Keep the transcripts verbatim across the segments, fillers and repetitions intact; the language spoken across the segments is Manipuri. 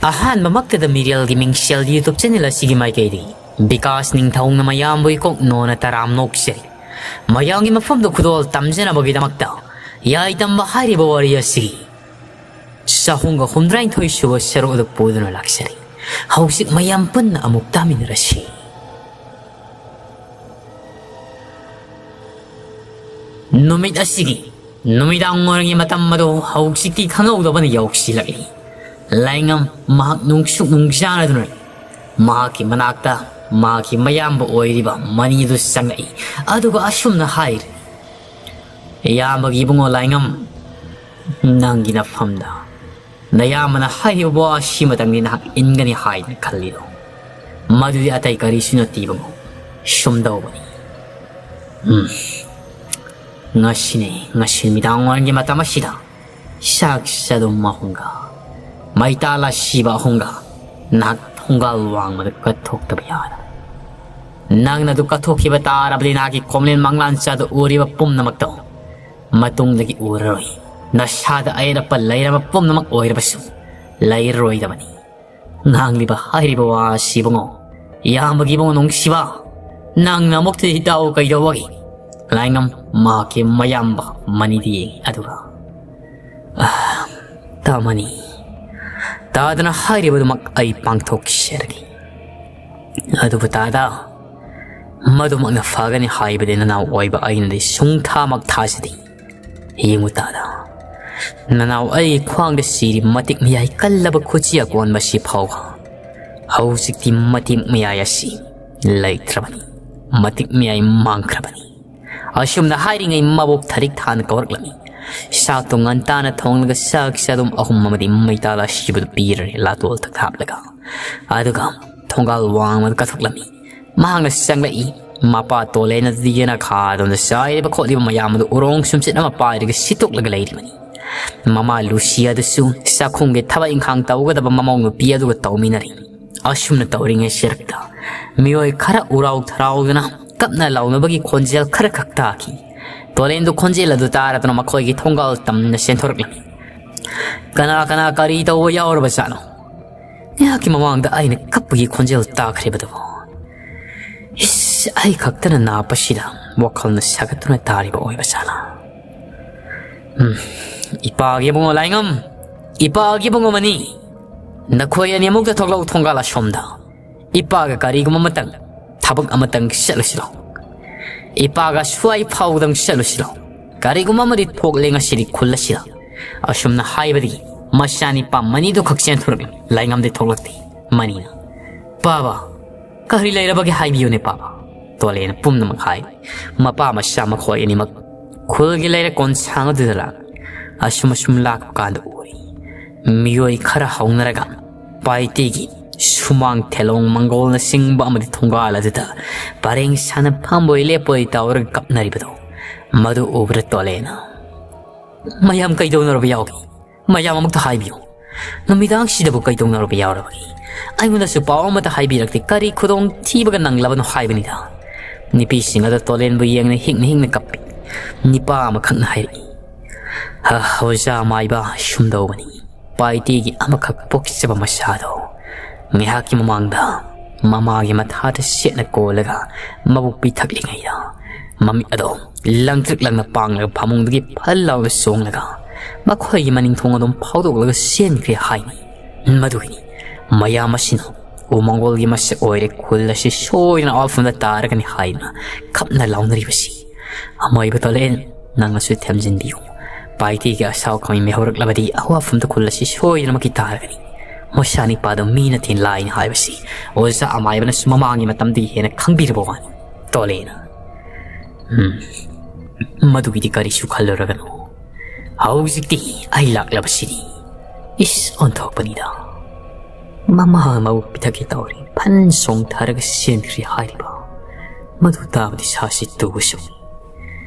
ꯑꯍꯥꯟꯕꯃꯛꯇꯗ ꯃꯤꯔꯦꯜꯒꯤ ꯃꯤꯡꯁꯦꯜ YouTube channel ꯑꯁꯤꯒꯤ ꯃꯥꯏꯀꯩꯗꯒꯤ ꯕꯤꯀꯥꯁ ꯅꯤꯡꯊꯧꯅ ꯃꯌꯥꯝꯕꯨ ꯏꯀꯣꯛ ꯅꯣꯟꯅ ꯇꯔꯥꯝ ꯅꯣꯛꯆꯔꯤ꯫ ꯃꯌꯥꯝꯒꯤ ꯃꯐꯝꯗ ꯈꯨꯗꯣꯜ ꯇꯝꯖꯅꯕꯒꯤꯗꯃꯛꯇ ꯌꯥꯏꯇꯝꯕ ꯍꯥꯏꯔꯤꯕ ꯋꯥꯔꯤ ꯑꯁꯤꯒꯤ ꯆꯍꯨꯝꯒ ꯍꯨꯝꯗ꯭ꯔꯥꯅꯤꯊꯣꯏ ꯁꯨꯕ ꯁꯔꯨꯛ ꯑꯗꯨ ꯄꯨꯗꯨꯅ ꯂꯥꯛꯆꯔꯤ꯫ ꯍꯧꯖꯤꯛ ꯃꯌꯥꯝ ꯄꯨꯟꯅ ꯑꯃꯨꯛ ꯇꯥꯃꯤꯟꯅꯔꯁꯤ꯫ ꯅꯨꯃꯤꯠ ꯑꯁꯤꯒꯤ ꯅꯨꯃꯤꯗꯥꯡ ꯋꯥꯏꯔꯝꯒꯤ ꯃꯇꯝ ꯑꯗꯨ ꯍꯧꯖꯤꯛꯇꯤ ꯈꯪꯍꯧꯗꯕꯅ ꯌꯧꯁꯤꯜꯂꯛꯂꯤ꯫ ꯂꯥꯏꯉꯝ ꯃꯍꯥꯛ ꯅꯨꯡꯁꯨꯛ ꯅꯨꯡꯖꯥꯅꯗꯨꯅ ꯃꯍꯥꯛꯀꯤ ꯃꯅꯥꯛꯇ ꯃꯍꯥꯛꯀꯤ ꯃꯌꯥꯝꯕ ꯑꯣꯏꯔꯤꯕ ꯃꯅꯤ ꯑꯗꯨ ꯆꯪꯂꯛꯏ꯫ ꯑꯗꯨꯒ ꯑꯁꯨꯝꯅ ꯍꯥꯏꯔꯤ, "ꯏꯌꯥꯝꯕꯒꯤ ꯏꯕꯨꯡꯉꯣ ꯂꯥꯏꯉꯝ, ꯅꯪꯒꯤ ꯅꯐꯝꯗ ꯅꯌꯥꯝꯕꯅ ꯍꯥꯏꯔꯤꯕ ꯋꯥ ꯑꯁꯤꯃꯇꯪꯗꯤ ꯅꯍꯥꯛ ꯏꯟꯒꯅꯤ ꯍꯥꯏꯗꯅ ꯈꯜꯂꯤꯗꯣ? ꯃꯗꯨꯗꯤ ꯑꯇꯩ ꯀꯔꯤꯁꯨ ꯅꯠꯇꯦ ꯏꯕꯨꯡꯉꯣ, ꯁꯨꯝꯗꯧꯕꯅꯤ꯫ ꯎꯝ, ꯉꯁꯤꯅꯤ, ꯉꯁꯤ ꯅꯨꯃꯤꯗꯥꯡ ꯋꯥꯏꯔꯝꯒꯤ ꯃꯇꯝ ꯑꯁꯤꯗ ꯆꯥꯛ ꯆꯥꯗꯨꯝ ꯑꯍꯨꯝꯒ ꯃꯩꯇꯥꯜ ꯑꯁꯤꯕ ꯑꯍꯨꯝꯒ ꯅꯍꯥꯛ ꯊꯣꯡꯒꯥꯜ ꯋꯥꯡꯃꯗ ꯀꯠꯊꯣꯛꯇꯕ ꯌꯥꯔꯣꯏ꯫ ꯅꯪꯅ ꯑꯗꯨ ꯀꯠꯊꯣꯛꯈꯤꯕ ꯇꯥꯔꯕꯗꯤ ꯅꯍꯥꯛꯀꯤ ꯈꯣꯝꯂꯦꯟ ꯃꯪꯂꯥꯟ ꯆꯥꯗ ꯎꯔꯤꯕ ꯄꯨꯝꯅꯃꯛꯇꯣ ꯃꯇꯨꯡꯗꯒꯤ ꯎꯔꯔꯣꯏ꯫ ꯅꯁꯥꯗ ꯑꯌꯦꯠ ꯑꯄꯟ ꯂꯩꯔꯕ ꯄꯨꯝꯅꯃꯛ ꯑꯣꯏꯔꯕꯁꯨ ꯂꯩꯔꯔꯣꯏꯗꯕꯅꯤ꯫ ꯉꯥꯡꯂꯤꯕ ꯍꯥꯏꯔꯤꯕ ꯋꯥ ꯑꯁꯤ ꯏꯕꯨꯡꯉꯣ, ꯏꯌꯥꯝꯕꯒꯤ ꯏꯕꯨꯡꯉꯣ ꯅꯨꯡꯁꯤꯕ, ꯅꯪꯅ ꯑꯃꯨꯛꯇꯗꯤ ꯇꯥꯎ ꯀꯩꯗꯧꯕꯒꯤ?" ꯂꯥꯏꯉꯝ ꯃꯍꯥꯛꯀꯤ ꯃꯌꯥꯝꯕ ꯃꯅꯤꯗ ꯌꯦꯡꯉꯤ꯫ ꯑꯗꯨꯒ, "ꯑꯥ, ꯇꯥꯃꯅꯤ, ꯇꯥꯗꯅ ꯍꯥꯏꯔꯤꯕꯗꯨꯃꯛ ꯑꯩ ꯄꯥꯡꯊꯣꯛꯆꯔꯒꯦ꯫ ꯑꯗꯨꯕꯨ ꯇꯥꯗ, ꯃꯗꯨꯃꯛꯅ ꯐꯒꯅꯤ ꯍꯥꯏꯕꯗꯤ ꯅꯅꯥꯎ ꯑꯣꯏꯕ ꯑꯩꯅꯗꯤ ꯁꯨꯡꯊꯥꯃꯛ ꯊꯥꯖꯗꯦ꯫ ꯌꯦꯡꯉꯨ ꯇꯥꯗ, ꯅꯅꯥꯎ ꯑꯩꯒꯤ ꯈ꯭ꯋꯥꯡꯗ ꯁꯤꯔꯤꯕ ꯃꯇꯤꯛ ꯃꯌꯥꯏ ꯀꯜꯂꯕ ꯈꯨꯠꯁꯤ ꯑꯀꯣꯟꯕꯁꯤ ꯐꯥꯎꯕ ꯍꯧꯖꯤꯛꯇꯤ ꯃꯇꯤꯛ ꯃꯌꯥꯏ ꯑꯁꯤ ꯂꯩꯇ꯭ꯔꯕꯅꯤ, ꯃꯇꯤꯛ ꯃꯌꯥꯏ ꯃꯥꯡꯈ꯭ꯔꯕꯅꯤ꯫" ꯑꯁꯨꯝꯅ ꯍꯥꯏꯔꯤꯉꯩ ꯃꯕꯣꯛ ꯊꯔꯤꯛ ꯊꯥꯅ ꯀꯧꯔꯛꯂꯝꯃꯤ꯫ ꯆꯥꯛꯇꯣ ꯉꯟꯇꯥꯅ ꯊꯣꯡꯂꯒ ꯆꯥꯛ ꯆꯥꯗꯨꯝ ꯑꯍꯨꯝ ꯑꯃꯗꯤ ꯃꯩꯇꯥꯜ ꯑꯁꯤꯕꯗꯨ ꯄꯤꯔꯔꯦ ꯂꯥꯇꯣꯜ ꯊꯛ ꯍꯥꯞꯂꯒ꯫ ꯑꯗꯨꯒ ꯊꯣꯡꯒꯥꯜ ꯋꯥꯡꯃꯗ ꯀꯠꯊꯣꯛꯂꯝꯃꯤ꯫ ꯃꯍꯥꯛꯅ ꯆꯪꯂꯛꯏ꯫ ꯃꯄꯥ ꯇꯣꯂꯦꯟ ꯑꯗꯨꯗꯤ ꯌꯦꯅꯈꯥꯗꯣꯝꯗ ꯆꯥꯏꯔꯤꯕ ꯈꯣꯠꯂꯤꯕ ꯃꯌꯥꯝ ꯑꯗꯨ ꯎꯔꯣꯡ ꯁꯨꯝꯆꯤꯠ ꯑꯃ ꯄꯥꯏꯔꯒ ꯁꯤꯠꯇꯣꯛꯂꯒ ꯂꯩꯔꯤꯕꯅꯤ꯫ ꯃꯃꯥ ꯂꯨꯁꯤ ꯑꯗꯨꯁꯨ ꯆꯥꯛꯈꯨꯝꯒꯤ ꯊꯕꯛ ꯏꯪꯈꯥꯡ ꯇꯧꯒꯗꯕ ꯃꯃꯧ ꯅꯨꯄꯤ ꯑꯗꯨꯒ ꯇꯧꯃꯤꯟꯅꯔꯤ꯫ ꯑꯁꯨꯝꯅ ꯇꯧꯔꯤꯉꯩ ꯁꯔꯛꯇ ꯃꯤꯑꯣꯏ ꯈꯔ ꯎꯔꯥꯎ ꯊꯔꯥꯎꯗꯨꯅ ꯀꯞꯅ ꯂꯥꯎꯅꯕꯒꯤ ꯈꯣꯟꯖꯦꯜ ꯈꯔ ꯈꯛ ꯇꯥꯈꯤ꯫ ꯇꯣꯂꯦꯟꯗꯨ ꯈꯣꯟꯖꯦꯜ ꯑꯗꯨ ꯇꯥꯔꯗꯨꯅ ꯃꯈꯣꯏꯒꯤ ꯊꯣꯡꯒꯥꯜ ꯇꯝꯅ ꯆꯦꯟꯊꯣꯔꯛꯂꯝꯃꯤ꯫ "ꯀꯅꯥ ꯀꯅꯥ ꯀꯔꯤ ꯇꯧꯕ ꯌꯥꯎꯔꯕꯖꯥꯠꯅꯣ?" ꯉꯥꯏꯍꯥꯛꯀꯤ ꯃꯃꯥꯡꯗ ꯑꯩꯅ ꯀꯞꯄꯒꯤ ꯈꯣꯟꯖꯦꯜ ꯇꯥꯈ꯭ꯔꯤꯕꯗꯨꯕꯨ꯫ ꯏꯁ, ꯑꯩ ꯈꯛꯇꯅ ꯅꯥꯞꯄꯁꯤꯗ ꯋꯥꯈꯜꯅ ꯁꯥꯒꯠꯇꯨꯅ ꯇꯥꯔꯤꯕ ꯑꯣꯏꯕ ꯖꯥꯠꯂꯥ? ꯎꯝ, ꯏꯄꯥꯒꯤ ꯏꯕꯨꯡꯉꯣ ꯂꯥꯏꯉꯝ, ꯏꯄꯥꯒꯤ ꯏꯕꯨꯡꯉꯣ ꯃꯅꯤ, ꯅꯈꯣꯏ ꯑꯅꯤ ꯑꯃꯨꯛꯇ ꯊꯣꯛꯂꯛꯎ ꯊꯣꯡꯒꯥꯜ ꯑꯁꯣꯝꯗ꯫ ꯏꯄꯥꯒ ꯀꯔꯤꯒꯨꯝꯕ ꯑꯃꯇꯪ, ꯊꯕꯛ ꯑꯃꯇꯪ ꯆꯠꯂꯨꯁꯤꯔꯣ? ꯏꯄꯥꯒ ꯁ꯭ꯋꯥꯏ ꯐꯥꯎꯗꯪ ꯆꯠꯂꯨꯁꯤꯔꯣ? ꯀꯔꯤꯒꯨꯝꯕ ꯑꯃꯗꯤ ꯊꯣꯛꯂꯦ ꯉꯁꯤꯗꯤ ꯈꯨꯜ ꯑꯁꯤꯗ꯫ ꯑꯁꯨꯝꯅ ꯍꯥꯏꯕꯗꯒꯤ ꯃꯆꯥꯅꯤꯄꯥ ꯃꯅꯤꯗꯨ ꯈꯛ ꯆꯦꯟꯊꯣꯔꯛꯂꯤ ꯂꯥꯏꯉꯝꯗꯤ ꯊꯣꯛꯂꯛꯇꯦ꯫ ꯃꯅꯤꯅ, "ꯄꯥꯕ, ꯀꯔꯤ ꯂꯩꯔꯕꯒꯦ ꯍꯥꯏꯕꯤꯌꯨꯅꯦ ꯄꯥꯕ?" ꯇꯣꯂꯦꯅ ꯄꯨꯝꯅꯃꯛ ꯍꯥꯏ꯫ ꯃꯄꯥ ꯃꯆꯥ ꯃꯈꯣꯏ ꯑꯅꯤꯃꯛ ꯈꯨꯜꯒꯤ ꯂꯩꯔꯛ ꯀꯣꯟꯁꯥꯡ ꯑꯗꯨꯗ ꯂꯥꯛ-, ꯑꯁꯨꯝ ꯑꯁꯨꯝ ꯂꯥꯛꯄ ꯀꯥꯟꯗ ꯎꯔꯤ꯫ ꯃꯤꯑꯣꯏ ꯈꯔ ꯍꯧꯅꯔꯒ ꯄꯥꯏꯇꯦꯒꯤ ꯁꯨꯃꯥꯡ, ꯊꯦꯂꯣꯡ, ꯃꯪꯒꯣꯜꯅꯆꯤꯡꯕ ꯑꯃꯗꯤ ꯊꯣꯡꯒꯥꯜ ꯑꯗꯨꯗ ꯄꯔꯦꯡ ꯁꯥꯅ ꯐꯝꯕꯣꯏ ꯂꯦꯞꯄꯣꯏ ꯇꯧꯔꯒ ꯀꯞꯅꯔꯤꯕꯗꯣ, ꯃꯗꯨ ꯎꯕꯗ ꯇꯣꯂꯦꯅ, "ꯃꯌꯥꯝ ꯀꯩꯗꯧꯅꯔꯕ ꯌꯥꯎꯒꯦ? ꯃꯌꯥꯝ ꯑꯃꯨꯛꯇ ꯍꯥꯏꯕꯤꯌꯨ꯫ ꯅꯨꯃꯤꯗꯥꯡꯁꯤꯗꯕꯨ ꯀꯩꯗꯧꯅꯔꯕ ꯌꯥꯎꯔꯕꯒꯦ? ꯑꯩꯉꯣꯟꯗꯁꯨ ꯄꯥꯎ ꯑꯃꯠꯇ ꯍꯥꯏꯕꯤꯔꯛꯇꯦ꯫ ꯀꯔꯤ ꯈꯨꯗꯣꯡ ꯊꯤꯕꯒ ꯅꯪꯂꯕꯅꯣ?" ꯍꯥꯏꯕꯅꯤꯗ꯫ ꯅꯨꯄꯤꯁꯤꯡ ꯑꯗꯨ ꯇꯣꯂꯦꯟꯕꯨ ꯌꯦꯡꯅ ꯍꯤꯛꯅ ꯍꯤꯛꯅ ꯀꯞꯄꯤ꯫ ꯅꯤꯄꯥ ꯑꯃꯈꯛꯅ ꯍꯥꯏꯔꯛꯏ, "ꯍ, ꯑꯣꯖꯥ ꯃꯥꯏꯕ, ꯁꯨꯝꯗꯧꯕꯅꯤ꯫ ꯄꯥꯏꯇꯦꯒꯤ ꯑꯃꯈꯛ ꯄꯣꯛꯆꯕ ꯃꯆꯥꯗꯣ ꯉꯥꯏꯍꯥꯛꯀꯤ ꯃꯃꯥꯡꯗ ꯃꯃꯥꯒꯤ ꯃꯊꯥꯗ ꯁꯦꯠꯅ ꯀꯣꯜꯂꯒ ꯃꯕꯨꯛ ꯄꯤꯊꯛꯂꯤꯉꯩꯗ ꯃꯃꯤꯠ ꯑꯗꯣ ꯂꯪꯇ꯭ꯔꯤꯛ ꯂꯪꯅ ꯄꯥꯡꯂꯒ ꯐꯃꯨꯡꯗꯒꯤ ꯐꯜ ꯂꯥꯎꯅ ꯆꯣꯡꯂꯒ ꯃꯈꯣꯏꯒꯤ ꯃꯅꯤꯡ ꯊꯣꯡ ꯑꯗꯨꯝ ꯐꯥꯎꯗꯣꯛꯂꯒ ꯆꯦꯟꯈ꯭ꯔꯦ ꯍꯥꯏꯅꯤ꯫ ꯃꯗꯨꯒꯤꯅꯤ ꯃꯌꯥꯝ ꯑꯁꯤꯅ ꯎꯃꯪꯒꯣꯜꯒꯤ ꯃꯁꯛ ꯑꯣꯏꯔꯦ, ꯈꯨꯜ ꯑꯁꯤ ꯁꯣꯏꯗꯅ ꯑꯋꯥꯐꯝꯗ ꯇꯥꯔꯒꯅꯤ ꯍꯥꯏꯗꯨꯅ ꯈꯞꯅ ꯂꯥꯎꯅꯔꯤꯕꯁꯤ꯫ ꯑꯃꯣꯏꯕ ꯇꯣꯂꯦꯟ, ꯅꯪꯅꯁꯨ ꯊꯦꯝꯖꯤꯟꯕꯤꯌꯨ꯫ ꯄꯥꯏꯇꯦꯒꯤ ꯑꯁꯥꯎ ꯈꯃꯤ ꯃꯩꯍꯧꯔꯛꯂꯕꯗꯤ ꯑꯋꯥꯐꯝꯗ ꯈꯨꯜ ꯑꯁꯤ ꯁꯣꯏꯗꯅꯃꯛꯀꯤ ꯇꯥꯔꯒꯅꯤ꯫ ꯃꯁꯥ ꯅꯤꯄꯥꯗꯣ ꯃꯤ ꯅꯠꯇꯦ ꯂꯥꯏꯅꯤ ꯍꯥꯏꯕꯁꯤ ꯑꯣꯖꯥ ꯑꯃꯥꯏꯕꯅꯁꯨ ꯃꯃꯥꯡꯒꯤ ꯃꯇꯝꯗꯒꯤ ꯍꯦꯟꯅ ꯈꯪꯕꯤꯔꯕ ꯋꯥꯅꯤ꯫ ꯇꯣꯂꯦꯅ, ꯎꯝ, ꯃꯗꯨꯒꯤꯗꯤ ꯀꯔꯤꯁꯨ ꯈꯜꯂꯨꯔꯒꯅꯨ꯫ ꯍꯧꯖꯤꯛꯇꯤ ꯑꯩ ꯂꯥꯛꯂꯕꯁꯤꯗꯤ ꯏꯁ ꯑꯣꯟꯊꯣꯛꯄꯅꯤꯗ꯫ ꯃꯃꯥ ꯃꯕꯨꯛ ꯄꯤꯊꯛꯀꯦ ꯇꯧꯔꯤ, ꯐꯟ ꯆꯣꯡꯊꯔꯒ ꯆꯦꯟꯈ꯭ꯔꯤ ꯍꯥꯏꯔꯤꯕ꯫ ꯃꯗꯨ ꯇꯥꯕꯗꯤ ꯁꯥꯁꯤ ꯇꯨꯕꯁꯨ꯫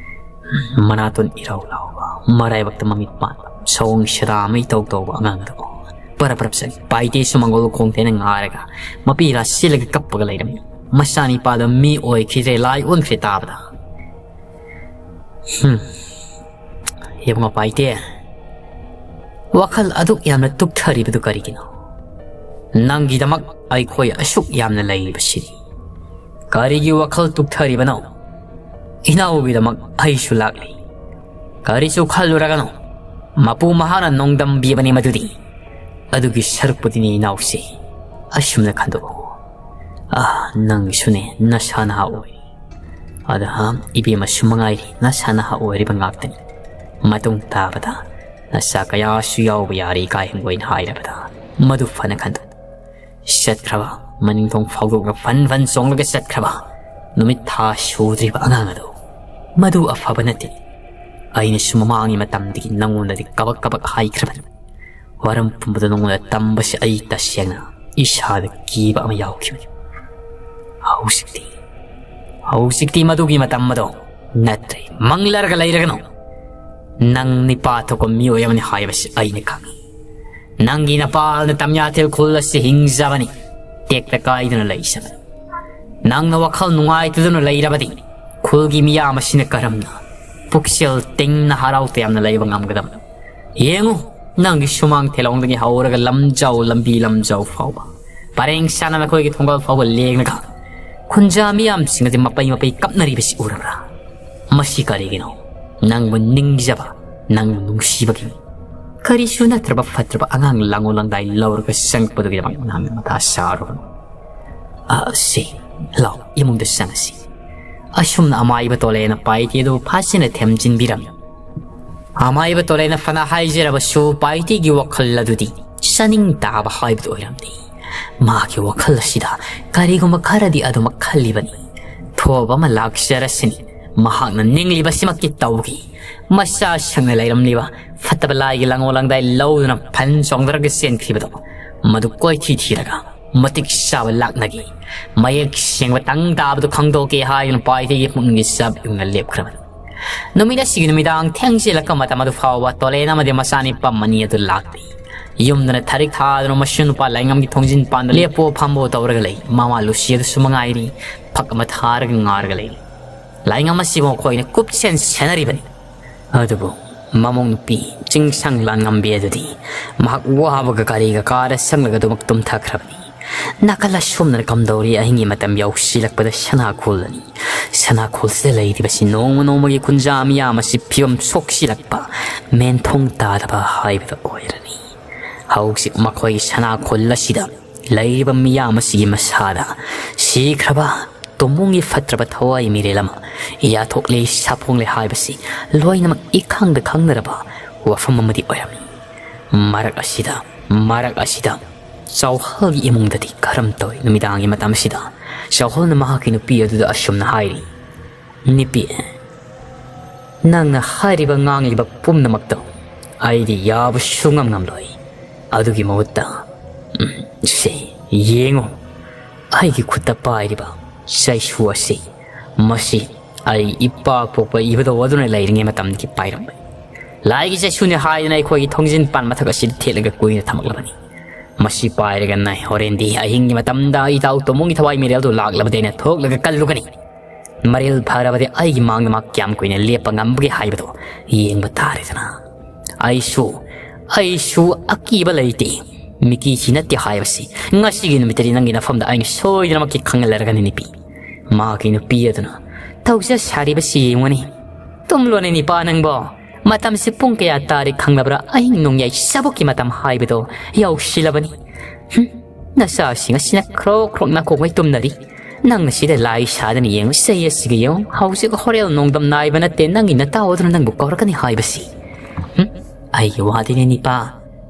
ꯃꯅꯥꯇꯣꯟ ꯏꯔꯥꯎ ꯂꯥꯎꯕ, ꯃꯔꯥꯏꯕꯛꯇ ꯃꯃꯤꯠ ꯄꯥꯟꯕ, ꯁꯑꯣꯡ ꯁꯥꯗꯥ ꯑꯃ ꯏꯇꯧ ꯇꯧꯕ ꯑꯉꯥꯡ ꯑꯗꯨ ꯄꯔꯞ ꯄꯔꯞ ꯆꯠꯂꯤ꯫ ꯄꯥꯏꯇꯦꯁꯨ ꯃꯪꯒꯣꯜ ꯈꯣꯡꯊꯦꯟꯅ ꯉꯥꯔꯒ ꯃꯄꯤ ꯔꯥꯁꯤꯜꯂꯒ ꯀꯞꯄꯒ ꯂꯩꯔꯝꯃꯤ꯫ ꯃꯆꯥꯅꯤꯄꯥꯗꯣ ꯃꯤ ꯑꯣꯏꯈꯤꯗ꯭ꯔꯦ, ꯂꯥꯏ ꯑꯣꯟꯈ꯭ꯔꯦ ꯇꯥꯕꯗ꯫ ꯍꯨꯝ꯫ ꯏꯕꯨꯡꯉꯣ ꯄꯥꯏꯇꯦ, ꯋꯥꯈꯜ ꯑꯗꯨꯛ ꯌꯥꯝꯅ ꯇꯨꯛꯊꯔꯤꯕꯗꯨ ꯀꯔꯤꯒꯤꯅꯣ? ꯅꯪꯒꯤꯗꯃꯛ ꯑꯩꯈꯣꯏ ꯑꯁꯨꯛ ꯌꯥꯝꯅ ꯂꯩꯔꯤꯕꯁꯤꯗꯤ꯫ ꯀꯔꯤꯒꯤ ꯋꯥꯈꯜ ꯇꯨꯛꯊꯔꯤꯕꯅꯣ? ꯏꯅꯥꯎꯒꯤꯗꯃꯛ ꯑꯩꯁꯨ ꯂꯥꯛꯂꯤ꯫ ꯀꯔꯤꯁꯨ ꯈꯜꯂꯨꯔꯒꯅꯨ꯫ ꯃꯄꯨ ꯃꯍꯥꯛꯅ ꯅꯣꯡꯗꯝꯕꯤꯕꯅꯤ ꯃꯗꯨꯗꯤ꯫ ꯑꯗꯨꯒꯤ ꯁꯔꯨꯛꯄꯨꯗꯤꯅꯦ ꯏꯅꯥꯎꯁꯦ꯫ ꯑꯁꯨꯝꯅ ꯈꯟꯗꯣꯛꯎ꯫ ꯑꯥ, ꯅꯪꯒꯤꯁꯨꯅꯦ ꯅꯁꯥ ꯅꯍꯥ ꯑꯣꯏꯔꯤ꯫ ꯑꯗ ꯏꯕꯦꯝꯃꯁꯨ ꯃꯉꯥꯏꯔꯤ ꯅꯁꯥ ꯅꯍꯥ ꯑꯣꯏꯔꯤꯕ ꯉꯥꯛꯇꯅꯤ꯫ ꯃꯇꯨꯡ ꯇꯥꯕꯗ ꯅꯆꯥ ꯀꯌꯥꯁꯨ ꯌꯥꯎꯕ ꯌꯥꯔꯤ ꯀꯥꯏ ꯍꯪꯒꯣꯏꯅ ꯍꯥꯏꯔꯕꯗ ꯃꯗꯨ ꯐꯅ ꯈꯟꯗꯣꯛ꯫ ꯆꯠꯈ꯭ꯔꯕ, ꯃꯅꯤꯡꯊꯣꯡ ꯐꯥꯎꯗꯣꯛꯅ ꯐꯟ ꯐꯟ ꯆꯣꯡꯂꯒ ꯆꯠꯈ꯭ꯔꯕ ꯅꯨꯃꯤꯠ ꯊꯥ ꯁꯨꯗ꯭ꯔꯤꯕ ꯑꯉꯥꯡ ꯑꯗꯣ꯫ ꯃꯗꯨ ꯑꯐꯕ ꯅꯠꯇꯦ꯫ ꯑꯩꯅꯁꯨ ꯃꯃꯥꯡꯒꯤ ꯃꯇꯝꯗꯒꯤ ꯅꯪꯉꯣꯟꯗꯗꯤ ꯀꯕꯛ ꯀꯕꯛ ꯍꯥꯏꯈ꯭ꯔꯕꯅꯤ꯫ ꯋꯥꯔꯝ ꯄꯨꯝꯕꯗ ꯅꯉꯣꯟꯗ ꯇꯝꯕꯁꯤ ꯑꯩ ꯇꯁꯦꯡꯅ ꯏꯁꯥꯗ ꯀꯤꯕ ꯑꯃ ꯌꯥꯎꯈꯤꯕꯅꯤ꯫ ꯍꯧꯖꯤꯛꯇꯤ, ꯍꯧꯖꯤꯛꯇꯤ ꯃꯗꯨꯒꯤ ꯃꯇꯝ ꯑꯗꯣ ꯅꯠꯇ꯭ꯔꯦ꯫ ꯃꯪꯂꯔꯒ ꯂꯩꯔꯒꯅꯨ꯫ ꯅꯪ ꯅꯤꯄꯥ ꯊꯣꯛꯄ ꯃꯤꯑꯣꯏ ꯑꯃꯅꯤ ꯍꯥꯏꯕꯁꯤ ꯑꯩꯅ ꯈꯪꯏ꯫ ꯅꯪꯒꯤ ꯅꯄꯥꯅ ꯇꯝꯌꯥꯊꯦꯜ ꯈꯨꯜ ꯑꯁꯤ ꯍꯤꯡꯖꯕꯅꯤ, ꯇꯦꯛꯇ ꯀꯥꯏꯗꯅ ꯂꯩꯖꯕꯅꯤ꯫ ꯅꯪꯅ ꯋꯥꯈꯜ ꯅꯨꯡꯉꯥꯏꯇꯗꯨꯅ ꯂꯩꯔꯕꯗꯤ ꯈꯨꯜꯒꯤ ꯃꯤꯌꯥꯝ ꯑꯁꯤꯅ ꯀꯔꯝꯅ ꯄꯨꯛꯆꯦꯜ ꯇꯤꯡꯅ ꯍꯔꯥꯎ ꯇꯌꯥꯝꯅ ꯂꯩꯕ ꯉꯝꯒꯗꯕꯅꯣ? ꯌꯦꯡꯉꯨ, ꯅꯪꯒꯤ ꯁꯨꯃꯥꯡ ꯊꯦꯂꯣꯡꯗꯒꯤ ꯍꯧꯔꯒ ꯂꯝꯖꯥꯎ, ꯂꯝꯕꯤ ꯂꯝꯖꯥꯎ ꯐꯥꯎꯕ, ꯄꯔꯦꯡ ꯁꯥꯅ ꯅꯈꯣꯏꯒꯤ ꯊꯣꯡꯒꯜ ꯐꯥꯎꯕ ꯂꯦꯡꯂꯒ ꯈꯨꯟꯖꯥ ꯃꯤꯌꯥꯝꯁꯤꯡ ꯑꯁꯤ ꯃꯄꯩ ꯃꯄꯩ ꯀꯞꯅꯔꯤꯕꯁꯤ ꯎꯔꯕ꯭ꯔꯥ? ꯃꯁꯤ ꯀꯔꯤꯒꯤꯅꯣ? ꯅꯪꯕꯨ ꯅꯤꯡꯖꯕ, ꯅꯪꯕꯨ ꯅꯨꯡꯁꯤꯕꯒꯤ꯫ ꯀꯔꯤꯁꯨ ꯅꯠꯇ꯭ꯔꯕ ꯐꯠꯇ꯭ꯔꯕ ꯑꯉꯥꯡ ꯂꯥꯡꯉꯣ ꯂꯥꯡꯗꯥꯏ ꯂꯧꯔꯒ ꯆꯪꯉꯛꯄꯗꯨꯒꯤꯗꯃꯛ ꯅꯪꯅ ꯃꯊꯥ ꯁꯥꯔꯨꯕꯅꯣ? ꯑꯁꯤ, ꯂꯥꯎ, ꯏꯃꯨꯡꯗ ꯆꯪꯉꯁꯤ꯫ ꯑꯁꯨꯝꯅ ꯑꯃꯥꯏꯕ ꯇꯣꯂꯦꯅ ꯄꯥꯏꯇꯦ ꯑꯗꯨꯕꯨ ꯐꯥꯁꯤꯅ ꯊꯦꯝꯖꯤꯟꯕꯤꯔꯝꯃꯤ꯫ ꯑꯃꯥꯏꯕ ꯇꯣꯂꯦꯅ ꯐꯅ ꯍꯥꯏꯖꯔꯕꯁꯨ ꯄꯥꯏꯇꯦꯒꯤ ꯋꯥꯈꯜ ꯑꯗꯨꯗꯤ ꯆꯥꯅꯤꯡ ꯇꯥꯕ ꯍꯥꯏꯕꯗꯨ ꯑꯣꯏꯔꯝꯗꯦ꯫ ꯃꯥꯒꯤ ꯋꯥꯈꯜ ꯑꯁꯤꯗ ꯀꯔꯤꯒꯨꯝꯕ ꯈꯔꯗꯤ ꯑꯗꯨꯃꯛ ꯈꯜꯂꯤꯕꯅꯤ꯫ ꯊꯣꯕ ꯑꯃ ꯂꯥꯛꯆꯔꯁꯤꯅꯤ꯫ ꯃꯍꯥꯛꯅ ꯅꯤꯡꯂꯤꯕꯁꯤꯃꯛꯇꯤ ꯇꯧꯈꯤ꯫ ꯃꯆꯥ ꯁꯪꯅ ꯂꯩꯔꯝꯂꯤꯕ ꯐꯠꯇꯕ ꯂꯥꯏꯒꯤ ꯂꯥꯡꯉꯣ ꯂꯥꯡꯗꯥꯏ ꯂꯧꯗꯨꯅ ꯐꯟ ꯆꯣꯡꯊꯔꯒ ꯆꯦꯟꯈꯤꯕꯗꯣ ꯃꯗꯨ ꯀꯣꯏꯊꯤ ꯊꯤꯔꯒ ꯃꯇꯤꯛ ꯆꯥꯕ ꯂꯥꯛꯅꯒꯦ, ꯃꯌꯦꯛ ꯁꯦꯡꯕ ꯇꯪ ꯇꯥꯕꯗꯨ ꯈꯪꯗꯣꯛꯀꯦ ꯍꯥꯏꯗꯨꯅ ꯄꯥꯏꯊꯩꯒꯤ ꯄꯨꯛꯅꯤꯡꯒꯤ ꯆꯞ ꯌꯨꯡꯅ ꯂꯦꯞꯈ꯭ꯔꯕꯅꯤ꯫ ꯅꯨꯃꯤꯠ ꯑꯁꯤꯒꯤ ꯅꯨꯃꯤꯗꯥꯡ ꯊꯦꯡꯖꯤꯜꯂꯛꯄ ꯃꯇꯝ ꯑꯗꯨ ꯐꯥꯎꯕ ꯇꯣꯂꯦꯟ ꯑꯃꯗꯤ ꯃꯆꯥꯅꯤꯄꯥ ꯃꯅꯤ ꯑꯗꯨ ꯂꯥꯛꯇꯦ꯫ ꯌꯨꯝꯗꯅ ꯊꯔꯤꯛ ꯊꯥꯗꯨꯅ ꯃꯁꯨ ꯅꯨꯄꯥ ꯂꯥꯏꯉꯝꯒꯤ ꯊꯣꯡꯖꯤꯟ ꯄꯥꯟꯗ ꯂꯦꯞꯄꯣ ꯐꯝꯕꯣ ꯇꯧꯔꯒ ꯂꯩ꯫ ꯃꯃꯥ ꯂꯨꯁꯤ ꯑꯗꯨꯁꯨ ꯃꯉꯥꯏꯔꯤ, ꯐꯛ ꯑꯃ ꯊꯥꯔꯒ ꯉꯥꯔꯒ ꯂꯩ꯫ ꯂꯥꯏꯉꯝ ꯑꯁꯤꯕꯨ ꯃꯈꯣꯏꯅ ꯀꯨꯞꯁꯦꯟ ꯁꯦꯟꯅꯔꯤꯕꯅꯤ꯫ ꯑꯗꯨꯕꯨ ꯃꯃꯧ ꯅꯨꯄꯤ ꯆꯤꯡꯁꯥꯡ ꯂꯥꯟꯉꯝꯕꯤ ꯑꯗꯨꯗꯤ ꯃꯍꯥꯛ ꯋꯥꯕꯒ ꯒꯥꯔꯤꯒ ꯀꯥꯔ ꯆꯪꯂꯒ ꯑꯗꯨꯃꯛ ꯇꯨꯝꯊꯈ꯭ꯔꯕꯅꯤ꯫ ꯅꯥꯀꯜ ꯑꯁꯣꯝꯗꯅ ꯀꯝꯗꯧꯔꯤ, ꯑꯍꯤꯡꯒꯤ ꯃꯇꯝ ꯌꯧꯁꯤꯜꯂꯛꯄꯗ ꯁꯅꯥꯈꯣꯜꯅꯤ꯫ ꯁꯅꯥꯈꯣꯜꯁꯤꯗ ꯂꯩꯔꯤꯕꯁꯤ ꯅꯣꯡꯃ ꯅꯣꯡꯃꯒꯤ ꯀꯨꯟꯖꯥ ꯃꯤꯌꯥꯝ ꯑꯁꯤ ꯐꯤꯕꯝ ꯁꯣꯛꯁꯤꯜꯂꯛꯄ, ꯃꯦꯟꯊꯣꯡ ꯇꯥꯗꯕ ꯍꯥꯏꯕꯗꯨ ꯑꯣꯏꯔꯅꯤ꯫ ꯍꯧꯖꯤꯛ ꯃꯈꯣꯏꯒꯤ ꯁꯅꯥꯈꯣꯜ ꯑꯁꯤꯗ ꯂꯩꯔꯤꯕ ꯃꯤꯌꯥꯝ ꯑꯁꯤꯒꯤ ꯃꯁꯥꯗ ꯁꯤꯈ꯭ꯔꯕ ꯇꯣꯃꯣꯡꯒꯤ ꯐꯠꯇ꯭ꯔꯕ ꯊꯋꯥꯏ ꯃꯤꯔꯦꯜ ꯑꯃ ꯌꯥꯊꯣꯛꯂꯦ, ꯁꯥꯐꯣꯡꯂꯦ ꯍꯥꯏꯕꯁꯤ ꯂꯣꯏꯅꯃꯛ ꯏꯈꯪꯗ ꯈꯪꯅꯔꯕ ꯋꯥꯐꯝ ꯑꯃꯗꯤ ꯑꯣꯏꯔꯝꯃꯤ꯫ ꯃꯔꯛ ꯑꯁꯤꯗ, ꯃꯔꯛ ꯑꯁꯤꯗ ꯆꯥꯎꯍꯜꯒꯤ ꯏꯃꯨꯡꯗꯗꯤ ꯀꯔꯝ ꯇꯧꯏ? ꯅꯨꯃꯤꯗꯥꯡꯒꯤ ꯃꯇꯝꯁꯤꯗ ꯆꯥꯎꯍꯜꯅ ꯃꯍꯥꯛꯀꯤ ꯅꯨꯄꯤ ꯑꯗꯨꯗ ꯑꯁꯨꯝꯅ ꯍꯥꯏꯔꯤ, "ꯅꯨꯄꯤ, ꯅꯪꯅ ꯍꯥꯏꯔꯤꯕ ꯉꯥꯡꯂꯤꯕ ꯄꯨꯝꯅꯃꯛꯇꯣ ꯑꯩꯗꯤ ꯌꯥꯕ ꯁꯨꯡꯉꯝ ꯉꯝꯂꯣꯏ꯫ ꯑꯗꯨꯒꯤ ꯃꯍꯨꯠꯇ, ꯎꯝ, ꯁꯦ, ꯌꯦꯡꯉꯨ, ꯑꯩꯒꯤ ꯈꯨꯠꯇ ꯄꯥꯏꯔꯤꯕ ꯆꯩꯁꯨ ꯑꯁꯤ, ꯃꯁꯤ ꯑꯩ ꯏꯄꯥ ꯄꯣꯛꯄ ꯏꯕꯨꯙꯧ ꯑꯗꯨꯅ ꯂꯩꯔꯤꯉꯩ ꯃꯇꯝꯗꯒꯤ ꯄꯥꯏꯔꯝꯕꯅꯤ꯫ ꯂꯥꯏꯒꯤ ꯆꯩꯁꯨꯅꯤ ꯍꯥꯏꯗꯅ ꯑꯩꯈꯣꯏꯒꯤ ꯊꯣꯡꯖꯤꯟ ꯄꯥꯟ ꯃꯊꯛ ꯑꯁꯤꯗ ꯊꯦꯠꯂꯒ ꯀꯨꯏꯅ ꯊꯝꯂꯛꯂꯕꯅꯤ꯫ ꯃꯁꯤ ꯄꯥꯏꯔꯒ ꯅꯥꯏ ꯍꯣꯔꯦꯟꯗꯤ ꯑꯍꯤꯡꯒꯤ ꯃꯇꯝꯗ ꯏꯇꯥꯎ ꯇꯣꯃꯣꯒꯤ ꯊꯋꯥꯏ ꯃꯤꯔꯦꯜꯗꯨ ꯂꯥꯛꯂꯕꯗꯤ ꯑꯩꯅ ꯊꯣꯛꯂꯒ ꯀꯜꯂꯨꯒꯅꯤ꯫ ꯃꯔꯦꯜ ꯐꯔꯕꯗꯤ ꯑꯩꯒꯤ ꯃꯥꯡꯗ ꯃꯥ ꯀꯌꯥꯝ ꯀꯨꯏꯅ ꯂꯦꯞꯄ ꯉꯝꯕꯒꯦ ꯍꯥꯏꯕꯗꯨ ꯌꯦꯡꯕ ꯇꯥꯔꯦꯗꯅ꯫ ꯑꯩꯁꯨ, ꯑꯩꯁꯨ ꯑꯀꯤꯕ ꯂꯩꯇꯦ꯫ ꯃꯤꯀꯤꯁꯤ ꯅꯠꯇꯦ ꯍꯥꯏꯕꯁꯤ ꯉꯁꯤꯒꯤ ꯅꯨꯃꯤꯠꯇꯗꯤ ꯅꯪꯒꯤ ꯅꯐꯝꯗ ꯑꯩꯅ ꯁꯣꯏꯗꯅꯃꯛꯀꯤ ꯈꯪꯍꯜꯂꯔꯒꯅꯤ ꯅꯨꯄꯤ꯫" ꯃꯍꯥꯛꯀꯤ ꯅꯨꯄꯤ ꯑꯗꯨꯅ, "ꯇꯧꯖ ꯁꯥꯔꯤꯕꯁꯤ ꯌꯦꯡꯉꯨꯅꯤ꯫ ꯇꯨꯝꯂꯣꯅꯦ ꯅꯤꯄꯥ ꯅꯪꯕꯣ꯫ ꯃꯇꯝꯁꯦ ꯄꯨꯡ ꯀꯌꯥ ꯇꯥꯔꯦ ꯈꯪꯂꯕ꯭ꯔꯥ? ꯑꯍꯤꯡ ꯅꯣꯡꯌꯥꯏ ꯆꯥꯕꯣꯛꯀꯤ ꯃꯇꯝ ꯍꯥꯏꯕꯗꯣ ꯌꯧꯁꯤꯜꯂꯕꯅꯤ꯫ ꯍꯨꯝ, ꯅꯆꯥꯁꯤꯡ ꯑꯁꯤꯅ ꯈ꯭ꯔꯣꯛ ꯈ꯭ꯔꯣꯛ ꯅꯥꯀꯣꯡꯉꯩ ꯇꯨꯝꯅꯔꯤ꯫ ꯅꯪꯅ ꯁꯤꯗ ꯂꯥꯏ ꯁꯥꯗꯅ ꯌꯦꯡꯉꯨ, ꯆꯩ ꯑꯁꯤꯒ ꯌꯦꯡꯉꯨ꯫ ꯍꯧꯖꯤꯛ ꯍꯣꯔꯦꯜ ꯅꯣꯡꯗꯝ ꯅꯥꯏꯕ ꯅꯠꯇꯦ, ꯅꯪꯒꯤ ꯅꯇꯥꯎ ꯑꯗꯨꯅ ꯅꯪꯕꯨ ꯀꯧꯔꯛꯀꯅꯤ ꯍꯥꯏꯕꯁꯤ꯫" ꯍꯨꯝ, ꯑꯩꯒꯤ ꯋꯥꯗꯤꯅꯦ ꯅꯤꯄꯥ,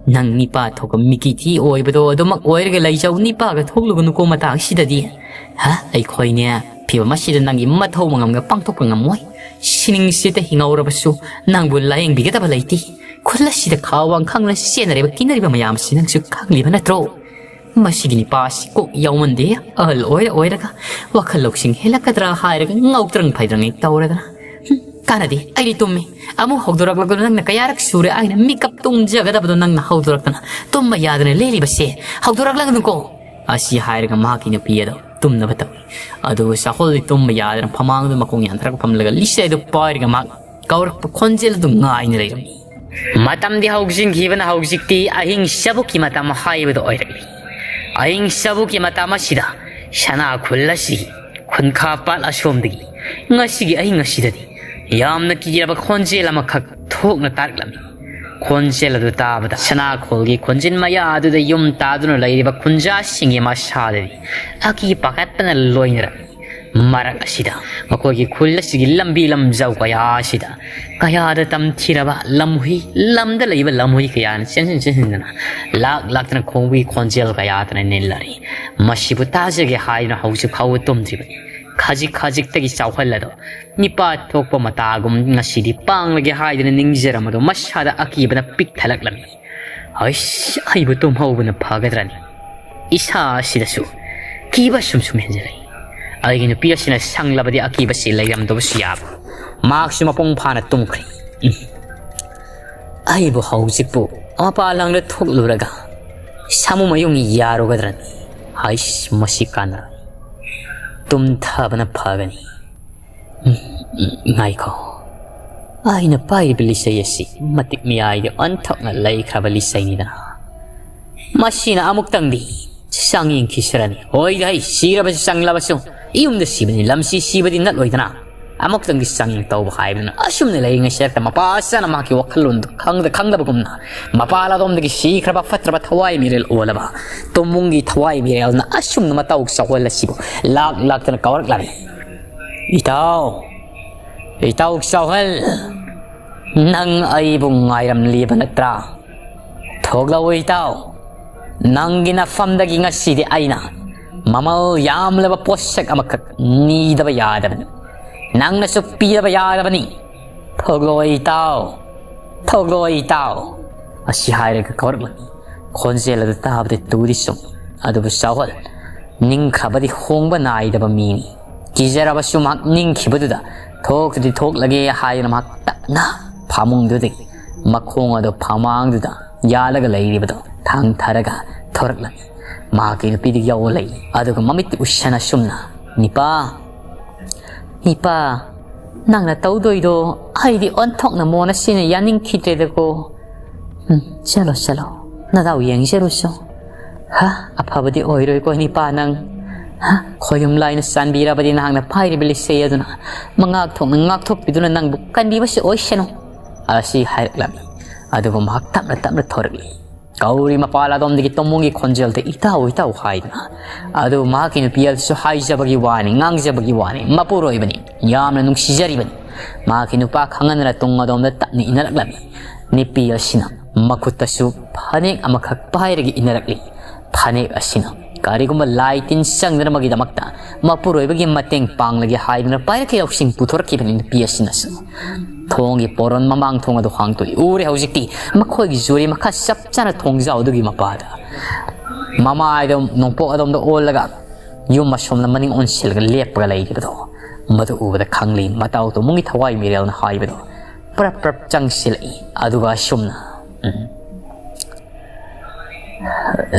ꯅꯪ ꯅꯤꯄꯥ ꯊꯣꯛꯄ ꯃꯤꯀꯤꯊꯤ ꯑꯣꯏꯕꯗꯣ ꯑꯗꯨꯃꯛ ꯑꯣꯏꯔꯒ ꯂꯩꯖꯧ, ꯅꯤꯄꯥꯒ ꯊꯣꯛꯂꯨꯒꯅꯨꯀꯣ ꯃꯇꯥꯡꯁꯤꯗꯗꯤ꯫ ꯍꯥ? ꯑꯩꯈꯣꯏꯅꯦ ꯐꯤꯕꯝ ꯑꯁꯤꯗ ꯅꯪꯒꯤ ꯃꯊꯧ ꯃꯉꯝꯒ ꯄꯥꯡꯊꯣꯛꯄ ꯉꯝꯃꯣꯏ꯫ ꯁꯤꯅꯤꯡꯁꯤꯗ ꯍꯤꯡꯍꯧꯔꯕꯁꯨ ꯅꯪꯕꯨ ꯂꯥꯌꯦꯡꯕꯤꯒꯗꯕ ꯂꯩꯇꯦ꯫ ꯈꯨꯜ ꯑꯁꯤꯗ ꯈꯥꯋꯥꯡ ꯈꯪꯅ ꯆꯦꯟꯅꯔꯤꯕ ꯀꯤꯅꯔꯤꯕ ꯃꯌꯥꯝ ꯑꯁꯤ ꯅꯪꯁꯨ ꯈꯪꯂꯤꯕ ꯅꯠꯇ꯭ꯔꯣ? ꯃꯁꯤꯒꯤ ꯅꯤꯄꯥ ꯑꯁꯤ ꯀꯣꯛ ꯌꯥꯎꯃꯟꯗꯦ꯫ ꯑꯍꯜ ꯑꯣꯏꯔ ꯑꯣꯏꯔꯒ ꯋꯥꯈꯜ ꯂꯧꯁꯤꯡ ꯍꯦꯜꯂꯛꯀꯗ꯭ꯔꯥ ꯍꯥꯏꯔꯒ ꯉꯥꯎꯇ꯭ꯔꯪ ꯐꯩꯗ꯭ꯔꯪ ꯍꯦꯛ ꯇꯧꯔꯗꯅ꯫ ꯍꯨꯝ, ꯀꯥꯟꯅꯗꯦ, ꯑꯩꯗꯤ ꯇꯨꯝꯃꯤ꯫ ꯑꯃꯨꯛ ꯍꯧꯗꯣꯔꯛꯂꯒ ꯅꯪꯅ ꯀꯌꯥꯔꯛ ꯁꯨꯔꯦ ꯑꯩꯅ ꯃꯤꯀꯞ ꯇꯨꯝꯖꯒꯗꯕꯗꯣ ꯅꯪꯅ ꯍꯧꯗꯣꯔꯛꯇꯅ ꯇꯨꯝꯕ ꯌꯥꯗꯅ ꯂꯦꯜꯂꯤꯕꯁꯦ꯫ ꯍꯧꯗꯣꯔꯛꯂꯒꯅꯨꯀꯣ꯫ ꯑꯁꯤ ꯍꯥꯏꯔꯒ ꯃꯍꯥꯛꯀꯤ ꯅꯨꯄꯤ ꯑꯗꯣ ꯇꯨꯝꯅꯕ ꯇꯧꯏ꯫ ꯑꯗꯨꯒ ꯆꯥꯍꯣꯜꯗꯤ ꯇꯨꯝꯕ ꯌꯥꯗꯅ ꯐꯃꯥꯡꯗ ꯃꯈꯣꯡ ꯌꯥꯟꯊꯔꯒ ꯐꯝꯂꯒ ꯂꯤꯆꯩ ꯑꯗꯨ ꯄꯥꯏꯔꯒ ꯃꯍꯥꯛ ꯀꯧꯔꯛꯄ ꯈꯣꯟꯖꯦꯜ ꯑꯗꯨ ꯉꯥꯏꯅ ꯂꯩꯔꯝꯃꯤ꯫ ꯃꯇꯝꯗꯤ ꯍꯧꯖꯤꯟꯈꯤꯕꯅ ꯍꯧꯖꯤꯛꯇꯤ ꯑꯍꯤꯡ ꯆꯕꯨꯛꯀꯤ ꯃꯇꯝ ꯍꯥꯏꯕꯗꯨ ꯑꯣꯏꯔꯛꯂꯤ꯫ ꯑꯍꯤꯡ ꯆꯕꯨꯛꯀꯤ ꯃꯇꯝ ꯑꯁꯤꯗ ꯁꯅꯥ ꯈꯨꯜ ꯑꯁꯤ ꯈꯨꯟꯈꯥ ꯄꯥꯠ ꯑꯁꯣꯝꯗꯒꯤ ꯉꯁꯤꯒꯤ ꯑꯍꯤꯡ ꯑꯁꯤꯗꯗꯤ ꯌꯥꯝꯅ ꯀꯤꯔꯕ ꯈꯣꯟꯖꯦꯜ ꯑꯃꯈꯛ ꯊꯣꯛꯅ ꯇꯥꯔꯛꯂꯝꯃꯤ꯫ ꯈꯣꯟꯖꯦꯜ ꯑꯗꯨ ꯇꯥꯕꯗ ꯁꯅꯥꯈꯣꯜꯒꯤ ꯈꯣꯟꯖꯦꯜ ꯃꯌꯥ ꯑꯗꯨꯗ ꯌꯨꯝ ꯇꯥꯗꯨꯅ ꯂꯩꯔꯤꯕ ꯈꯨꯟꯖꯥꯁꯤꯡꯒꯤ ꯃꯁꯥꯗꯗꯤ ꯑꯀꯤ ꯄꯥꯈꯠꯄꯅ ꯂꯣꯏꯅꯔꯝꯃꯤ꯫ ꯃꯔꯛ ꯑꯁꯤꯗ ꯃꯈꯣꯏꯒꯤ ꯈꯨꯜ ꯑꯁꯤꯒꯤ ꯂꯝꯕꯤ ꯂꯝꯖꯥꯎ ꯀꯌꯥ ꯑꯁꯤꯗ ꯀꯌꯥꯗ ꯇꯝꯊꯤꯔꯕ ꯂꯝꯍꯨꯏ, ꯂꯝꯗ ꯂꯩꯕ ꯂꯝꯍꯨꯏ ꯀꯌꯥꯅ ꯆꯦꯟꯁꯤꯟ ꯆꯦꯟꯁꯤꯟꯗꯨꯅ ꯂꯥꯛ ꯂꯥꯛꯇꯅ ꯈꯣꯡꯕꯒꯤ ꯈꯣꯟꯖꯦꯜ ꯀꯌꯥꯗꯅ ꯅꯤꯜꯂꯔꯤ꯫ ꯃꯁꯤꯕꯨ ꯇꯥꯖꯒꯦ ꯍꯥꯏꯗꯨꯅ ꯍꯧꯖꯤꯛ ꯐꯥꯎꯕ ꯇꯨꯝꯗ꯭ꯔꯤꯕꯅꯤ꯫ ꯈꯖꯤꯛ ꯈꯖꯤꯛꯇꯒꯤ ꯆꯥꯎꯍꯜꯂꯗꯣ ꯃꯤꯄꯥ ꯊꯣꯛꯄ ꯃꯇꯥꯒꯨꯝ ꯉꯁꯤꯗꯤ ꯄꯥꯡꯂꯒꯦ ꯍꯥꯏꯗꯨꯅ ꯅꯤꯡꯖꯔꯝꯕꯗꯣ ꯃꯁꯥꯗ ꯑꯀꯤꯕꯅ ꯄꯤꯛ ꯊꯜꯂꯛꯂꯝꯃꯤ꯫ ꯍꯩꯁ, ꯑꯩꯕꯨ ꯇꯨꯝꯍꯧꯕꯅ ꯐꯒꯗ꯭ꯔꯅꯤ꯫ ꯏꯁꯥ ꯑꯁꯤꯗꯁꯨ ꯀꯤꯕ ꯁꯨꯝ ꯁꯨꯝ ꯍꯦꯟꯖꯤꯜꯂꯛꯏ꯫ ꯑꯩꯒꯤ ꯅꯨꯄꯤ ꯑꯁꯤꯅ ꯁꯪꯂꯕꯗꯤ ꯑꯀꯤꯕꯁꯤ ꯂꯩꯔꯝꯗꯕꯁꯨ ꯌꯥꯕ꯫ ꯃꯍꯥꯛꯁꯨ ꯃꯄꯨꯡ ꯐꯥꯅ ꯇꯨꯝꯈ꯭ꯔꯦ꯫ ꯎꯝ꯫ ꯑꯩꯕꯨ ꯍꯧꯖꯤꯛꯄꯨ ꯃꯄꯥꯟ ꯂꯝꯗ ꯊꯣꯛꯂꯨꯔꯒ ꯁꯥꯃꯨ ꯃꯌꯨꯡ ꯌꯥꯔꯨꯒꯗ꯭ꯔꯅꯤ? ꯍꯩꯁ, ꯃꯁꯤ ꯀꯥꯟꯅꯔꯣꯏ꯫ ꯇꯨꯝꯊꯕꯅ ꯐꯒꯅꯤ꯫ ꯎꯝ, ꯎꯝ, ꯉꯥꯏꯈꯣ꯫ ꯑꯩꯅ ꯄꯥꯏꯔꯤꯕ ꯂꯤꯆꯩ ꯑꯁꯤ ꯃꯇꯤꯛ ꯃꯌꯥꯏꯗ ꯑꯣꯟꯊꯣꯛꯅ ꯂꯩꯈ꯭ꯔꯕ ꯂꯤꯆꯩꯅꯤꯗꯅ꯫ ꯃꯁꯤꯅ ꯑꯃꯨꯛꯇꯪꯗꯤ ꯆꯥꯡꯌꯦꯡꯈꯤꯁꯤꯔꯅꯤ꯫ ꯍꯣꯏꯗ ꯍꯩ, ꯁꯤꯔꯕꯁꯨ ꯆꯪꯂꯕꯁꯨ ꯌꯨꯝꯗ ꯁꯤꯕꯅꯤ, ꯂꯝꯁꯤ ꯁꯤꯕꯗꯤ ꯅꯠꯂꯣꯏꯗꯅ꯫ ꯑꯃꯨꯛꯇꯪꯗꯤ ꯆꯥꯡꯌꯦꯡ ꯇꯧꯕ ꯍꯥꯏꯕꯗꯨꯅ ꯑꯁꯨꯝꯅ ꯂꯩꯔꯤꯉꯩꯁꯤꯗ ꯃꯄꯥ ꯑꯁꯤꯅ ꯃꯍꯥꯛꯀꯤ ꯋꯥꯈꯜꯂꯣꯟꯗꯨ ꯈꯪꯗ ꯈꯪꯗꯕꯒꯨꯝꯅ ꯃꯄꯥ ꯂꯥꯗꯣꯝꯗꯒꯤ ꯁꯤꯈ꯭ꯔꯕ ꯐꯠꯇ꯭ꯔꯕ ꯊꯋꯥꯏ ꯃꯤꯔꯦꯜ ꯑꯣꯜꯂꯕ ꯇꯨꯝꯕꯨꯡꯒꯤ ꯊꯋꯥꯏ ꯃꯤꯔꯦꯜꯅ ꯑꯁꯨꯝꯅ ꯃꯇꯧ ꯆꯥꯎꯍꯜꯂꯁꯤꯕꯨ ꯂꯥꯛ ꯂꯥꯛꯇꯅ ꯀꯧꯔꯛꯂꯝꯃꯤ꯫ "ꯏꯇꯥꯎ, ꯏꯇꯥꯎ ꯆꯥꯎꯍꯜ, ꯅꯪ ꯑꯩꯕꯨ ꯉꯥꯏꯔꯝꯂꯤꯕ ꯅꯠꯇ꯭ꯔꯥ? ꯊꯣꯛꯂꯛꯎ ꯏꯇꯥꯎ, ꯅꯪꯒꯤ ꯅꯐꯝꯗꯒꯤ ꯉꯁꯤꯗꯤ ꯑꯩꯅ ꯃꯃꯜ ꯌꯥꯝꯂꯕ ꯄꯣꯠꯁꯛ ꯑꯃꯈꯛ ꯅꯤꯗꯕ ꯌꯥꯗꯕꯅꯤ꯫ ꯅꯪꯅꯁꯨ ꯄꯤꯗꯕ ꯌꯥꯗꯕꯅꯤ꯫ ꯊꯣꯛꯂꯛꯑꯣ ꯏꯇꯥꯎ, ꯊꯣꯛꯂꯛꯑꯣ ꯏꯇꯥꯎ"꯫ ꯑꯁꯤ ꯍꯥꯏꯔꯒ ꯀꯧꯔꯛꯂꯝꯃꯤ꯫ ꯈꯣꯟꯖꯦꯜ ꯑꯗꯨ ꯇꯥꯕꯗ ꯇꯨꯗꯤ ꯆꯨꯝꯃꯤ꯫ ꯑꯗꯨꯕꯨ ꯆꯥꯎꯍꯜ, ꯅꯤꯡꯈ꯭ꯔꯕꯗꯤ ꯍꯣꯡꯕ ꯅꯥꯏꯗꯕ ꯃꯤꯅꯤ꯫ ꯀꯤꯖꯔꯕꯁꯨ ꯃꯍꯥꯛ ꯅꯤꯡꯈꯤꯕꯗꯨꯗ ꯊꯣꯛꯇꯗꯤ ꯊꯣꯛꯂꯒꯦ ꯍꯥꯏꯗꯨꯅ ꯃꯍꯥꯛ ꯇꯞꯅ ꯐꯃꯨꯡꯗꯨꯗꯒꯤ ꯃꯈꯣꯡ ꯑꯗꯨ ꯐꯃꯥꯡꯗꯨꯗ ꯌꯥꯜꯂꯒ ꯂꯩꯔꯤꯕꯗꯨ ꯊꯥꯡꯊꯔꯒ ꯊꯣꯔꯛꯂꯝꯃꯤ꯫ ꯃꯍꯥꯛꯀꯤ ꯅꯨꯄꯤꯗꯨ ꯌꯧꯔ ꯂꯩ꯫ ꯑꯗꯨꯒ ꯃꯃꯤꯠꯇ ꯎꯁꯟ ꯑꯁꯨꯝꯅ, "ꯅꯤꯄꯥ, ꯅꯤꯄꯥ, ꯅꯪꯅ ꯇꯧꯗꯣꯏꯗꯣ ꯑꯩꯗꯤ ꯑꯣꯟꯊꯣꯛꯅ ꯃꯣꯟ ꯑꯁꯤꯅ ꯌꯥꯅꯤꯡꯈꯤꯗ꯭ꯔꯦꯗꯀꯣ꯫ ꯎꯝ, ꯆꯠꯂꯣ, ꯆꯠꯂꯣ꯫ ꯅꯗꯥꯎ ꯌꯦꯡꯖꯔꯨꯁꯣ꯫ ꯍꯥ, ꯑꯐꯕꯗꯤ ꯑꯣꯏꯔꯣꯏꯀꯣ ꯅꯤꯄꯥ ꯅꯪ꯫ ꯍꯥ, ꯈꯣꯌꯨꯝ ꯂꯥꯏꯅ ꯆꯥꯟꯕꯤꯔꯕꯗꯤ ꯅꯍꯥꯛꯅ ꯄꯥꯏꯔꯤꯕ ꯂꯤꯆꯩ ꯑꯗꯨꯅ ꯃꯉꯥꯛ ꯊꯣꯛꯅ ꯉꯥꯛꯊꯣꯛꯄꯤꯗꯨꯅ ꯅꯪꯕꯨ ꯀꯟꯕꯤꯕꯁꯨ ꯑꯣꯏꯁꯅꯨ꯫ ꯑꯁꯤ ꯍꯥꯏꯔꯛꯂꯝꯃꯤ꯫ ꯑꯗꯨꯒ ꯃꯍꯥꯛ ꯇꯞꯅ ꯇꯞꯅ ꯊꯣꯔꯛꯂꯤ꯫ ꯀꯧꯔꯤ ꯃꯄꯥꯜ ꯑꯗꯣꯝꯗꯒꯤ ꯇꯣꯃꯣꯒꯤ ꯈꯣꯟꯖꯦꯜꯗ "ꯏꯇꯥꯎ, ꯏꯇꯥꯎ" ꯍꯥꯏꯗꯨꯅ꯫ ꯑꯗꯨ ꯃꯍꯥꯛꯀꯤ ꯅꯨꯄꯤ ꯑꯗꯨꯁꯨ ꯍꯥꯏꯖꯕꯒꯤ ꯋꯥꯅꯤ, ꯉꯥꯡꯖꯕꯒꯤ ꯋꯥꯅꯤ, ꯃꯄꯨꯔꯣꯏꯕꯅꯤ, ꯌꯥꯝꯅ ꯅꯨꯡꯁꯤꯖꯔꯤꯕꯅꯤ꯫ ꯃꯍꯥꯛꯀꯤ ꯅꯨꯄꯥ ꯈꯪꯍꯟꯗꯅ ꯇꯨꯡ ꯑꯗꯣꯝꯗ ꯇꯞꯅ ꯏꯟꯅꯔꯛꯂꯝꯃꯤ꯫ ꯅꯨꯄꯤ ꯑꯁꯤꯅ ꯃꯈꯨꯠꯇꯁꯨ ꯐꯅꯦꯛ ꯑꯃꯈꯛ ꯄꯥꯏꯔꯒ ꯏꯟꯅꯔꯛꯂꯤ꯫ ꯐꯅꯦꯛ ꯑꯁꯤꯅ ꯀꯔꯤꯒꯨꯝꯕ ꯂꯥꯏ ꯇꯤꯟ ꯆꯪꯗꯅꯕꯒꯤꯗꯃꯛꯇ ꯃꯄꯨꯔꯣꯏꯕꯒꯤ ꯃꯇꯦꯡ ꯄꯥꯡꯂꯒꯦ ꯍꯥꯏꯗꯨꯅ ꯄꯥꯏꯔꯛꯈꯤ ꯂꯧꯁꯤꯡ ꯄꯨꯊꯣꯔꯛꯈꯤꯕꯅꯤ ꯅꯨꯄꯤ ꯑꯁꯤꯅꯁꯨ꯫ ꯊꯣꯡꯒꯤ ꯄꯣꯔꯣꯟ ꯃꯃꯥꯡ ꯊꯣꯡ ꯑꯗꯨ ꯍꯥꯡꯗꯣꯛꯏ꯫ ꯎꯔꯦ ꯍꯧꯖꯤꯛꯇꯤ ꯃꯈꯣꯏꯒꯤ ꯖꯨꯔꯤ ꯃꯈꯥ ꯆꯞ ꯆꯥꯅ ꯊꯣꯡꯖꯥꯎ ꯑꯗꯨꯒꯤ ꯃꯄꯥꯗ꯫ ꯃꯃꯥꯏꯗꯣ ꯅꯣꯡꯄꯣꯛ ꯑꯗꯣꯝꯗ ꯑꯣꯜꯂꯒ ꯌꯨꯝ ꯑꯁꯣꯝꯗ ꯃꯅꯤꯡ ꯑꯣꯟꯁꯤꯜꯂꯒ ꯂꯦꯞꯄꯒ ꯂꯩꯔꯤꯕꯗꯣ꯫ ꯃꯗꯨ ꯎꯕꯗ ꯈꯪꯂꯤ ꯃꯇꯥꯎ ꯇꯣꯃꯨꯡꯒꯤ ꯊꯋꯥꯏ ꯃꯤꯔꯦꯜꯅ ꯍꯥꯏꯕꯗꯣ꯫ ꯄ꯭ꯔꯞ ꯄ꯭ꯔꯞ ꯆꯪꯁꯤꯜꯂꯛꯏ꯫ ꯑꯗꯨꯒ ꯑꯁꯨꯝꯅ, ꯎꯝ꯫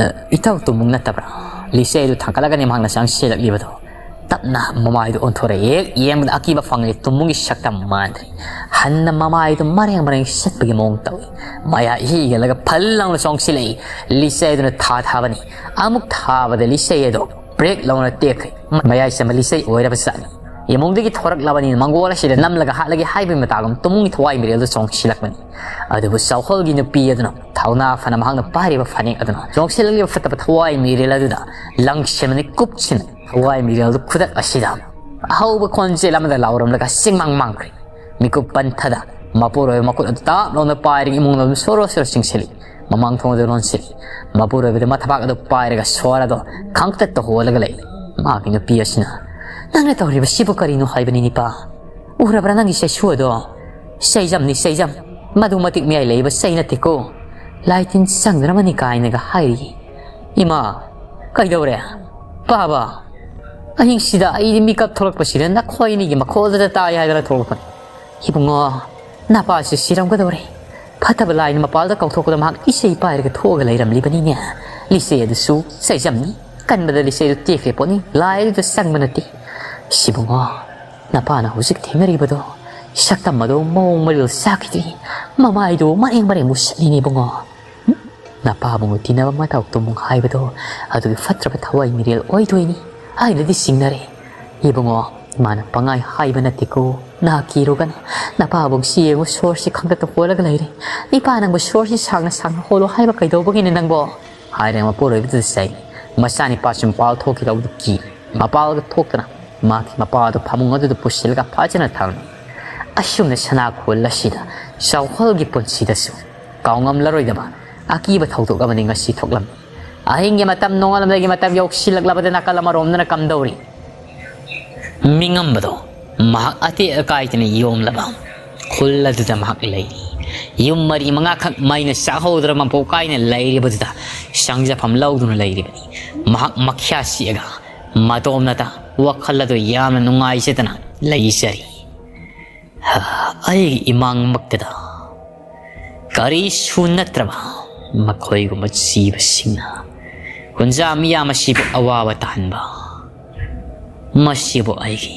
"ꯑ, ꯏꯇꯥꯎ ꯇꯣꯃꯨꯡ ꯅꯠꯇꯕ꯭ꯔꯥ?" ꯂꯤꯆꯩ ꯑꯗꯨ ꯊꯥꯡꯒꯠꯂꯒꯅꯤ ꯃꯍꯥꯛꯅ ꯆꯪꯁꯤꯜꯂꯛꯂꯤꯕꯗꯣ꯫ ꯇꯞꯅ ꯃꯃꯥꯏꯗꯨ ꯑꯣꯟꯊꯣꯔꯛꯑꯦ꯫ ꯍꯦꯛ ꯌꯦꯡꯕꯗ ꯑꯀꯤꯕ ꯐꯪꯂꯦ꯫ ꯇꯣꯃꯨꯡꯒꯤ ꯁꯛꯇꯝ ꯃꯥꯟꯗ꯭ꯔꯦ꯫ ꯍꯟꯅ ꯃꯃꯥꯏꯗꯨ ꯃꯔꯦꯡ ꯃꯔꯦꯡ ꯆꯠꯄꯒꯤ ꯃꯑꯣꯡ ꯇꯧꯏ꯫ ꯃꯌꯥ ꯏꯍꯤꯒꯠꯂꯒ ꯐꯜ ꯂꯥꯎꯅ ꯆꯣꯡꯁꯤꯜꯂꯛꯏ꯫ ꯂꯤꯆꯩ ꯑꯗꯨꯅ ꯊꯥ ꯊꯥꯕꯅꯤ꯫ ꯑꯃꯨꯛ ꯊꯥꯕꯗ ꯂꯤꯆꯩ ꯑꯗꯣ ꯕ꯭ꯔꯦꯛ ꯂꯥꯎꯅ ꯇꯦꯛꯈ꯭ꯔꯦ꯫ ꯃꯌꯥꯏ ꯆꯟꯕ ꯂꯤꯆꯩ ꯑꯣꯏꯔꯕ ꯖꯥꯠꯅꯤ꯫ ꯏꯃꯨꯡꯗꯒꯤ ꯊꯣꯔꯛꯂꯕꯅꯤꯅ ꯃꯪꯒꯣꯜ ꯑꯁꯤꯗ ꯅꯝꯂꯒ ꯍꯥꯠꯂꯒꯦ ꯍꯥꯏꯕꯒꯤ ꯃꯇꯥꯒꯨꯝ ꯇꯣꯃꯨꯡꯒꯤ ꯊꯋꯥꯏ ꯃꯤꯔꯦꯜꯗ ꯆꯣꯡꯁꯤꯜꯂꯛꯄꯅꯤ꯫ ꯑꯗꯨꯕꯨ ꯆꯥꯎꯍꯣꯜꯒꯤ ꯅꯨꯄꯤ ꯑꯗꯨꯅ ꯊꯧꯅꯥ ꯐꯅ ꯃꯍꯥꯛꯅ ꯄꯥꯏꯔꯤꯕ ꯐꯅꯦꯛ ꯑꯗꯨꯅ ꯆꯣꯡꯁꯤꯜꯂꯛꯂꯤꯕ ꯐꯠꯇꯕ ꯊꯋꯥꯏ ꯃꯤꯔꯦꯜ ꯑꯗꯨꯗ ꯂꯪꯁꯤꯟꯕꯅꯤ ꯀꯨꯞꯁꯤꯟ꯫ ꯊꯋꯥꯏ ꯃꯤꯔꯦꯜꯗꯨ ꯈꯨꯗꯛ ꯑꯁꯤꯗ ꯑꯍꯧꯕ ꯈꯣꯟꯖꯦꯜ ꯑꯃꯗ ꯂꯥꯎꯔꯝꯂꯒ ꯆꯤꯡꯃꯥꯡ ꯃꯥꯡꯈ꯭ꯔꯦ꯫ ꯃꯤꯀꯨꯞ ꯄꯟꯊꯗ ꯃꯄꯨꯔꯣꯏꯕ ꯃꯈꯨꯠ ꯑꯗꯨ ꯇꯥꯞ ꯂꯥꯎꯅ ꯄꯥꯏꯔꯒ ꯏꯃꯨꯡ ꯂꯣꯝꯗ ꯁꯣꯔꯣ ꯁꯣꯔꯣ ꯆꯤꯡꯁꯤꯜꯂꯤ꯫ ꯃꯃꯥꯡ ꯊꯣꯡ ꯑꯗꯨ ꯂꯣꯟꯁꯤꯜꯂꯤ꯫ ꯃꯄꯨꯔꯣꯏꯕꯗ ꯃꯊꯕꯥꯛ ꯑꯗꯨ ꯄꯥꯏꯔꯒ ꯁꯣꯔ ꯑꯗꯨ ꯈꯪꯇꯠꯇ ꯍꯣꯜꯂꯒ ꯂꯩ꯫ ꯃꯍꯥꯛꯀꯤ ꯅꯨꯄꯤ ꯑꯁꯤꯅ, "ꯅꯪꯅ ꯇꯧꯔꯤꯕꯁꯤꯕꯨ ꯀꯔꯤꯅꯣ ꯍꯥꯏꯕꯅꯤ ꯅꯤꯄꯥ? ꯎꯔꯕ꯭ꯔꯥ ꯅꯪꯒꯤ ꯆꯩꯁꯨ ꯑꯗꯣ? ꯆꯩꯖꯝꯅꯤ, ꯆꯩꯖꯝ꯫ ꯃꯗꯨ ꯃꯇꯤꯛ ꯃꯌꯥꯏ ꯂꯩꯕ ꯆꯩ ꯅꯠꯇꯦꯀꯣ꯫ ꯂꯥꯏ ꯇꯤꯟ ꯆꯪꯗꯅꯕꯅꯤ" ꯀꯥꯏꯅꯒ ꯍꯥꯏꯔꯤ꯫ ꯏꯃꯥ, ꯀꯩꯗꯧꯔꯦ? ꯄꯥꯕ, ꯑꯍꯤꯡꯁꯤꯗ ꯑꯩꯗꯤ ꯃꯤꯀꯞ ꯊꯣꯛꯂꯛꯄꯁꯤꯗ ꯅꯈꯣꯏ ꯑꯅꯤꯒꯤ ꯃꯈꯣꯜꯗꯨꯗ ꯇꯥꯏ ꯍꯥꯏꯗꯅ ꯊꯣꯛꯂꯛꯄꯅꯤ꯫ ꯏꯕꯨꯡꯉꯣ, ꯅꯄꯥꯁꯤ ꯁꯤꯔꯝꯒꯗꯧꯔꯦ꯫ ꯐꯠꯇꯕ ꯂꯥꯏꯅ ꯃꯄꯥꯜꯗ ꯀꯧꯊꯣꯛꯄꯗ ꯃꯍꯥꯛ ꯏꯁꯩ ꯄꯥꯏꯔꯒ ꯊꯣꯛꯑꯒ ꯂꯩꯔꯝꯂꯤꯕꯅꯤꯅꯦ꯫ ꯂꯤꯆꯩ ꯑꯗꯨꯁꯨ ꯆꯩꯖꯝꯅꯤ꯫ ꯀꯟꯕꯗ ꯂꯤꯆꯩꯗꯨ ꯇꯦꯛꯈ꯭ꯔꯦ ꯄꯣꯠꯅꯤ꯫ ꯂꯥꯏ ꯑꯗꯨꯗ ꯆꯪꯕ ꯅꯠꯇꯦ꯫ ꯏꯕꯨꯡꯉꯣ, ꯅꯄꯥꯅ ꯍꯧꯖꯤꯛ ꯊꯦꯡꯅꯔꯤꯕꯗꯣ ꯁꯛꯇꯝ ꯑꯗꯣ ꯃꯑꯣꯡ ꯃꯔꯤꯜ ꯆꯥꯈꯤꯗ꯭ꯔꯤ, ꯃꯃꯥꯏꯗꯨ ꯃꯔꯦꯡ ꯃꯔꯦꯡ ꯃꯨꯁꯤꯜꯂꯤꯅꯦ ꯏꯕꯨꯡꯉꯣ꯫ ꯅꯄꯥꯕꯨ ꯇꯤꯟꯅꯕ ꯃꯇꯧ ꯇꯨꯝꯃꯨ ꯍꯥꯏꯕꯗꯣ ꯑꯗꯨꯒꯤ ꯐꯠꯇ꯭ꯔꯕ ꯊꯋꯥꯏ ꯃꯤꯔꯦꯜ ꯑꯣꯏꯗꯣꯏꯅꯤ꯫ ꯑꯩꯅꯗꯤ ꯆꯤꯡꯅꯔꯦ ꯏꯕꯨꯡꯉꯣ꯫ ꯃꯥꯅ ꯄꯪꯍꯥꯏ ꯍꯥꯏꯕ ꯅꯠꯇꯦꯀꯣ꯫ ꯅꯥ ꯀꯤꯔꯨꯒꯅ꯫ ꯅꯄꯥꯕꯨ ꯁꯤ ꯌꯦꯡꯉꯨ, ꯁꯣꯔꯁꯤ ꯈꯪꯗꯛꯇ ꯍꯣꯜꯂꯒ ꯂꯩꯔꯦ꯫ ꯏꯄꯥ ꯅꯪꯕꯨ ꯁꯣꯔꯁꯤ ꯁꯥꯡꯅ ꯁꯥꯡꯅ ꯍꯣꯜꯂꯣ ꯍꯥꯏꯕ ꯀꯩꯗꯧꯕꯒꯤꯅꯦ ꯅꯪꯕꯣ? ꯍꯥꯏꯔꯦ ꯃꯄꯨꯔꯣꯏꯕꯗꯨꯗ ꯆꯩ꯫ ꯃꯆꯥꯅꯤꯄꯥꯁꯨ ꯃꯄꯥꯜ ꯊꯣꯛꯈꯤꯗꯧꯗꯨ ꯀꯤ꯫ ꯃꯄꯥꯜꯒ ꯊꯣꯛꯇꯅ ꯃꯍꯥꯛꯀꯤ ꯃꯄꯥꯗꯨ ꯐꯃꯨꯡ ꯑꯗꯨꯗ ꯄꯨꯁꯤꯜꯂꯒ ꯐꯖꯅ ꯊꯝꯃꯤ꯫ ꯑꯁꯨꯝꯅ ꯁꯅꯥ ꯈꯨꯜ ꯑꯁꯤꯗ ꯆꯥꯎꯈꯜꯒꯤ ꯄꯨꯟꯁꯤꯗꯁꯨ ꯀꯥꯎꯉꯝꯂꯔꯣꯏꯗꯕ ꯑꯀꯤꯕ ꯊꯧꯗꯣꯛ ꯑꯃꯅꯤ ꯉꯁꯤ ꯊꯣꯛꯂꯝꯃꯤ꯫ ꯑꯍꯤꯡꯒꯤ ꯃꯇꯝ ꯅꯣꯡꯉꯥꯜꯂꯝꯗꯥꯏꯒꯤ ꯃꯇꯝ ꯌꯧꯁꯤꯜꯂꯛꯂꯕꯗ ꯅꯥꯀꯜ ꯑꯃꯔꯣꯝꯗꯅ ꯀꯝꯗꯧꯔꯤ? ꯃꯤꯉꯝꯕꯗꯣ ꯃꯍꯥꯛ ꯑꯇꯦꯛ ꯑꯀꯥꯏꯗꯅ ꯌꯣꯝꯂꯕ ꯈꯨꯜ ꯑꯗꯨꯗ ꯃꯍꯥꯛ ꯂꯩꯔꯤ꯫ ꯌꯨꯝ ꯃꯔꯤ ꯃꯉꯥꯈꯛ ꯃꯩꯅ ꯆꯥꯛꯍꯧꯗꯨꯅ ꯃꯄꯣꯛ ꯀꯥꯏꯅ ꯂꯩꯔꯤꯕꯗꯨꯗ ꯆꯪꯖꯐꯝ ꯂꯧꯗꯨꯅ ꯂꯩꯔꯤꯕꯅꯤ꯫ ꯃꯍꯥꯛ ꯃꯈ꯭ꯌꯥ ꯁꯤꯛꯑꯒ ꯃꯇꯣꯝꯅꯇ ꯋꯥꯈꯜ ꯑꯗꯨ ꯌꯥꯝꯅ ꯅꯨꯡꯉꯥꯏꯖꯗꯅ ꯂꯩꯖꯔꯤ꯫ ꯑꯩꯒꯤ ꯏꯃꯥꯡꯃꯛꯇꯗ ꯀꯔꯤꯁꯨ ꯅꯠꯇ꯭ꯔꯕ ꯃꯈꯣꯏꯒꯨꯝꯕ ꯖꯤꯕꯁꯤꯡꯅ ꯀꯨꯟꯖꯥ ꯃꯤꯌꯥꯝ ꯑꯁꯤꯕꯨ ꯑꯋꯥꯕ ꯇꯥꯍꯟꯕ, ꯃꯁꯤꯕꯨ ꯑꯩꯒꯤ,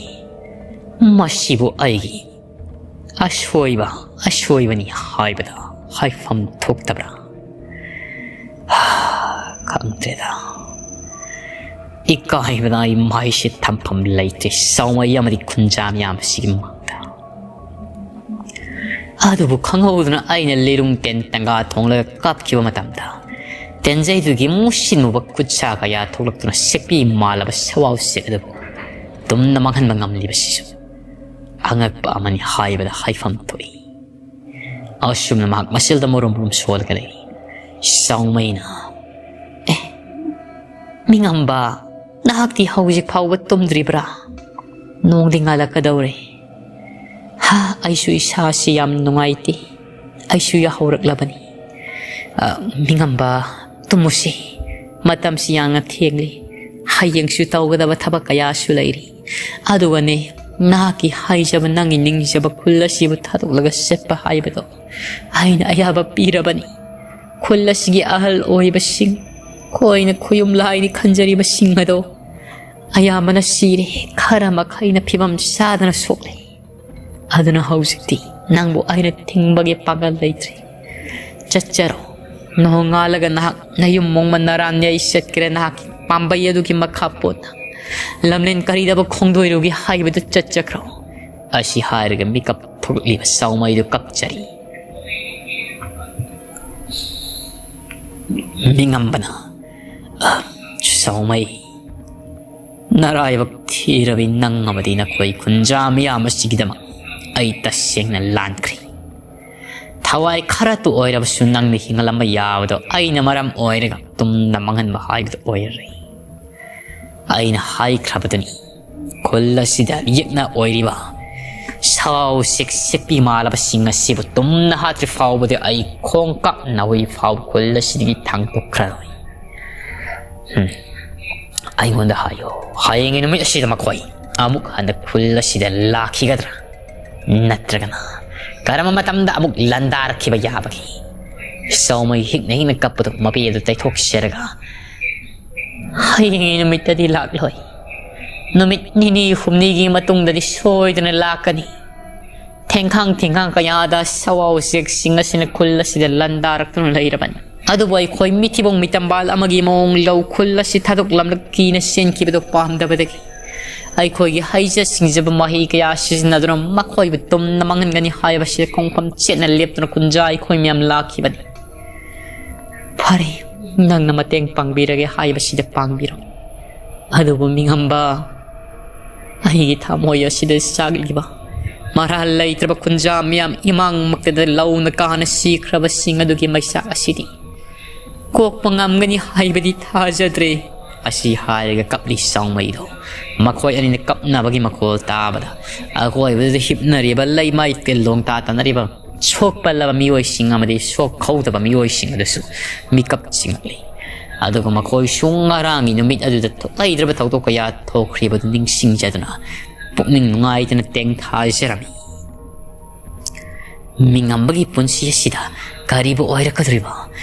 ꯃꯁꯤꯕꯨ ꯑꯩꯒꯤ ꯑꯁꯣꯏꯕ, ꯑꯁꯣꯏꯕꯅꯤ ꯍꯥꯏꯕꯗ ꯍꯥꯏꯐꯝ ꯊꯣꯛꯇꯕ꯭ꯔꯥ? ꯈꯪꯗ꯭ꯔꯦꯗ꯫ ꯏꯀꯥꯏꯕꯅ ꯑꯩ ꯃꯥꯏꯁꯦ ꯊꯝꯐꯝ ꯂꯩꯇ꯭ꯔꯦ, ꯆꯥꯎꯃꯩ ꯑꯃꯗꯤ ꯈꯨꯟꯖꯥ ꯃꯤꯌꯥꯝ ꯑꯁꯤꯒꯤ ꯃꯥꯡꯗ꯫ ꯑꯗꯨꯕꯨ ꯈꯪꯍꯧꯗꯅ ꯑꯩꯅ ꯂꯤꯔꯨꯡ ꯇꯦꯟ ꯇꯪꯒꯥ ꯊꯣꯡꯂꯒ ꯀꯥꯞꯈꯤꯕ ꯃꯇꯝꯗ, ꯇꯦꯟꯖꯩꯗꯨꯒꯤ ꯃꯨꯁꯤꯟ ꯃꯨꯕ ꯈꯨꯠꯁꯥ ꯀꯌꯥ ꯊꯣꯛꯂꯛꯇꯨꯅ ꯁꯦꯛꯄꯤ ꯃꯥꯜꯂꯕ ꯁꯋꯥꯎ ꯁꯦꯛ ꯑꯗꯨꯕꯨ ꯇꯨꯝꯅ ꯃꯥꯡꯍꯟꯕ ꯉꯝꯂꯤꯕꯁꯤꯁꯨ ꯑꯉꯛꯄ ꯑꯃꯅꯤ ꯍꯥꯏꯕꯗ ꯍꯥꯏꯐꯝ ꯊꯣꯛꯏ꯫ ꯑꯁꯨꯝꯅ ꯃꯍꯥꯛ ꯃꯁꯤꯜꯗ ꯃꯔꯨꯝ ꯃꯔꯨꯝ ꯁꯣꯜꯂꯒ ꯂꯩ꯫ ꯆꯥꯎꯃꯩꯅ, "ꯑꯦ, ꯃꯤꯉꯝꯕ, ꯅꯍꯥꯛꯇꯤ ꯍꯧꯖꯤꯛ ꯐꯥꯎꯕ ꯇꯨꯝꯗ꯭ꯔꯤꯕ꯭ꯔꯥ? ꯅꯣꯡꯗꯤ ꯉꯥꯜꯂꯛꯀꯗꯧꯔꯦ꯫ ꯍꯥ, ꯑꯩꯁꯨ ꯏꯁꯥꯁꯤ ꯌꯥꯝ ꯅꯨꯡꯉꯥꯏꯇꯦ꯫ ꯑꯩꯁꯨ ꯌꯥꯍꯧꯔꯛꯂꯕꯅꯤ꯫ ꯑ, ꯃꯤꯉꯝꯕ, ꯇꯨꯝꯃꯨꯁꯤ꯫ ꯃꯇꯝꯁꯤ ꯌꯥꯝꯅ ꯊꯦꯡꯂꯤ꯫ ꯍꯌꯦꯡꯁꯨ ꯇꯧꯒꯗꯕ ꯊꯕꯛ ꯀꯌꯥꯁꯨ ꯂꯩꯔꯤ꯫ ꯑꯗꯨꯒꯅꯦ, ꯅꯍꯥꯛꯀꯤ ꯍꯥꯏꯖꯕ, ꯅꯪꯒꯤ ꯅꯤꯡꯖꯕ ꯈꯨꯜ ꯑꯁꯤꯕꯨ ꯊꯥꯗꯣꯛꯂꯒ ꯆꯠꯄ ꯍꯥꯏꯕꯗꯣ ꯑꯩꯅ ꯑꯌꯥꯕ ꯄꯤꯔꯕꯅꯤ꯫ ꯈꯨꯜ ꯑꯁꯤꯒꯤ ꯑꯍꯜ ꯑꯣꯏꯕꯁꯤꯡ, ꯑꯩꯈꯣꯏꯅ ꯈꯨꯌꯨꯝ ꯂꯥꯏꯅꯤ ꯈꯟꯖꯔꯤꯕꯁꯤꯡ ꯑꯗꯣ ꯑꯌꯥꯝꯕꯅ ꯁꯤꯔꯦ, ꯈꯔ ꯃꯈꯩꯅ ꯐꯤꯕꯝ ꯆꯥꯗꯅ ꯁꯣꯛꯂꯦ꯫ ꯑꯗꯨꯅ ꯍꯧꯖꯤꯛꯇꯤ ꯅꯪꯕꯨ ꯑꯩꯅ ꯊꯤꯡꯕꯒꯤ ꯄꯥꯡꯒꯜ ꯂꯩꯇ꯭ꯔꯦ꯫ ꯆꯠꯆꯔꯣ꯫ ꯅꯣꯡꯉꯥꯜꯂꯒ ꯅꯍꯥꯛ ꯅꯌꯨꯝ ꯃꯣꯡꯃ ꯅꯔꯥꯟ ꯌꯩ ꯆꯠꯀꯦꯔꯥ, ꯅꯍꯥꯛꯀꯤ ꯄꯥꯝꯕꯩ ꯑꯗꯨꯒꯤ ꯃꯈꯥ ꯄꯣꯟꯅ ꯂꯝꯂꯦꯟ ꯀꯔꯤꯗꯕ ꯈꯣꯡꯗꯣꯏꯔꯨꯒꯦ ꯍꯥꯏꯕꯗꯨ ꯆꯠꯆꯈ꯭ꯔꯣ꯫ ꯑꯁꯤ ꯍꯥꯏꯔꯒ ꯃꯤꯀꯞ ꯊꯣꯛꯂꯛꯂꯤꯕ ꯆꯥꯎꯃꯩꯗꯨ ꯀꯞꯆꯔꯤ꯫ ꯃꯤꯉꯝꯕꯅ, "ꯑ, ꯆꯥꯎꯃꯩ, ꯅꯔꯥꯏꯕꯛ ꯊꯤꯔꯕꯤ ꯅꯪ ꯑꯃꯗꯤ ꯅꯈꯣꯏ ꯈꯨꯟꯖꯥ ꯃꯤꯌꯥꯝ ꯑꯁꯤꯒꯤꯗꯃꯛ ꯑꯩ ꯇꯁꯦꯡꯅ ꯂꯥꯟꯈ꯭ꯔꯦ꯫ ꯊꯋꯥꯏ ꯈꯔꯇ ꯑꯣꯏꯔꯕꯁꯨ ꯅꯪꯅ ꯍꯤꯡꯍꯜꯂꯝꯕ ꯌꯥꯕꯗꯣ ꯑꯩꯅ ꯃꯔꯝ ꯑꯣꯏꯔꯒ ꯇꯨꯝꯅ ꯃꯥꯡꯍꯟꯕ ꯍꯥꯏꯕꯗꯨ ꯑꯣꯏꯔꯔꯦ꯫ ꯑꯩꯅ ꯍꯥꯏꯈ꯭ꯔꯕꯗꯨꯅꯤ, ꯈꯨꯜ ꯑꯁꯤꯗ ꯌꯦꯛꯅ ꯑꯣꯏꯔꯤꯕ ꯁꯥꯎ ꯁꯦꯛ ꯁꯦꯛꯄꯤ ꯃꯥꯜꯂꯕꯁꯤꯡ ꯑꯁꯤꯕꯨ ꯇꯨꯝꯅ ꯍꯥꯠꯇ꯭ꯔꯤ ꯐꯥꯎꯕꯗꯤ ꯑꯩ ꯈꯣꯡ ꯀꯥꯞꯅ ꯍꯨꯏ ꯐꯥꯎꯕ ꯈꯨꯜ ꯑꯁꯤꯗꯒꯤ ꯊꯥꯡꯗꯣꯛꯈ꯭ꯔꯔꯣꯏ꯫ ꯍꯝ꯫ ꯑꯩꯉꯣꯟꯗ ꯍꯥꯏꯌꯣ, ꯍꯌꯦꯡꯒꯤ ꯅꯨꯃꯤꯠ ꯑꯁꯤꯗ ꯃꯈꯣꯏ ꯑꯃꯨꯛ ꯍꯟꯅ ꯈꯨꯜ ꯑꯁꯤꯗ ꯂꯥꯛꯈꯤꯒꯗ꯭ꯔꯥ? ꯅꯠꯇ꯭ꯔꯒꯅ ꯀꯔꯝꯕ ꯃꯇꯝꯗ ꯑꯃꯨꯛ ꯂꯥꯟꯗꯥꯔꯛꯈꯤꯕ ꯌꯥꯕꯒꯦ?" ꯆꯥꯎꯃꯩ ꯍꯤꯛꯅ ꯍꯤꯛꯅ ꯀꯞꯄꯗꯨ ꯃꯄꯤ ꯑꯗꯨ ꯇꯩꯊꯣꯛꯆꯔꯒ, "ꯍꯌꯦꯡꯒꯤ ꯅꯨꯃꯤꯠꯇꯗꯤ ꯂꯥꯛꯂꯣꯏ꯫ ꯅꯨꯃꯤꯠ ꯅꯤꯅꯤ ꯍꯨꯝꯅꯤꯒꯤ ꯃꯇꯨꯡꯗꯗꯤ ꯁꯣꯏꯗꯅ ꯂꯥꯛꯀꯅꯤ꯫ ꯊꯦꯡꯈꯥꯡ ꯊꯦꯡꯈꯥꯡ ꯀꯌꯥꯗ ꯁꯋꯥꯎ ꯎꯆꯦꯛꯁꯤꯡ ꯑꯁꯤꯅ ꯈꯨꯜ ꯑꯁꯤꯗ ꯂꯥꯟꯗꯥꯔꯛꯇꯨꯅ ꯂꯩꯔꯕꯅꯤ꯫ ꯑꯗꯨꯕꯨ ꯑꯩꯈꯣꯏ ꯃꯤꯊꯤꯕꯣꯡ ꯃꯤꯇꯝꯕꯥꯜ ꯑꯃꯒꯤ ꯃꯑꯣꯡ ꯂꯧ ꯈꯨꯜ ꯑꯁꯤ ꯊꯥꯗꯣꯛꯂꯝꯂꯒ ꯀꯤꯅ ꯆꯦꯟꯈꯤꯕꯗꯨ ꯄꯥꯝꯗꯕꯗꯒꯤ ꯑꯩꯈꯣꯏꯒꯤ ꯍꯩꯖ ꯁꯤꯡꯖꯕ ꯃꯍꯩ ꯀꯌꯥ ꯁꯤꯖꯤꯟꯅꯗꯨꯅ ꯃꯈꯣꯏꯕꯨ ꯇꯨꯝꯅ ꯃꯥꯡꯍꯟꯒꯅꯤ ꯍꯥꯏꯕꯁꯤꯗ ꯈꯣꯡꯐꯝ ꯆꯦꯠꯅ ꯂꯦꯞꯇꯨꯅ ꯀꯨꯟꯖꯥ ꯑꯩꯈꯣꯏ ꯃꯌꯥꯝ ꯂꯥꯛꯈꯤꯕꯅꯤ꯫ ꯐꯔꯦ, ꯅꯪꯅ ꯃꯇꯦꯡ ꯄꯥꯡꯕꯤꯔꯒꯦ ꯍꯥꯏꯕꯁꯤꯗ ꯄꯥꯡꯕꯤꯔꯣ꯫ ꯑꯗꯨꯕꯨ ꯃꯤꯉꯝꯕ, ꯑꯩꯒꯤ ꯊꯃꯣꯏ ꯑꯁꯤꯗ ꯆꯥꯛꯂꯤꯕ ꯃꯔꯥꯜ ꯂꯩꯇ꯭ꯔꯕ ꯈꯨꯟꯖꯥ ꯃꯤꯌꯥꯝ ꯏꯃꯥꯡꯃꯛꯇꯗ ꯂꯧꯅ ꯀꯥꯅ ꯁꯤꯈ꯭ꯔꯕꯁꯤꯡ ꯑꯗꯨꯒꯤ ꯃꯩꯆꯥꯛ ꯑꯁꯤꯗꯤ ꯀꯣꯛꯄ ꯉꯝꯒꯅꯤ ꯍꯥꯏꯕꯗꯤ ꯊꯥꯖꯗ꯭ꯔꯦ꯫" ꯑꯁꯤ ꯍꯥꯏꯔꯒ ꯀꯞꯂꯤ ꯆꯥꯎꯃꯩꯗꯣ꯫ ꯃꯈꯣꯏ ꯑꯅꯤꯅ ꯀꯞꯅꯕꯒꯤ ꯃꯈꯣꯜ ꯇꯥꯕꯗ ꯑꯀꯣꯏꯕꯗꯨꯗ ꯍꯤꯞꯅꯔꯤꯕ ꯂꯩꯃꯥꯏ ꯇꯤꯜ ꯂꯣꯡ ꯇꯥ ꯇꯥꯅꯔꯤꯕ ꯁꯣꯛꯄꯜꯂꯕ ꯃꯤꯑꯣꯏꯁꯤꯡ ꯑꯃꯗꯤ ꯁꯣꯛ ꯈꯧꯗꯕ ꯃꯤꯑꯣꯏꯁꯤꯡ ꯑꯗꯨꯁꯨ ꯃꯤꯀꯞ ꯆꯤꯡꯂꯛꯂꯤ꯫ ꯑꯗꯨꯒ ꯃꯈꯣꯏꯁꯨ ꯉꯔꯥꯡꯒꯤ ꯅꯨꯃꯤꯠ ꯑꯗꯨꯗ ꯊꯣꯛꯂꯩꯗ꯭ꯔꯕ ꯊꯧꯗꯣꯛ ꯀꯌꯥ ꯊꯣꯛꯈ꯭ꯔꯤꯕꯗꯨ ꯅꯤꯡꯁꯤꯡꯖꯗꯨꯅ ꯄꯨꯛꯅꯤꯡ ꯅꯨꯡꯉꯥꯏꯇꯅ ꯇꯦꯡꯊꯥꯖꯔꯝꯃꯤ꯫ ꯃꯤꯉꯝꯕꯒꯤ ꯄꯨꯟꯁꯤ ꯑꯁꯤꯗ ꯀꯔꯤꯕꯨ ꯑꯣꯏꯔꯛꯀꯗꯧꯔꯤꯕ?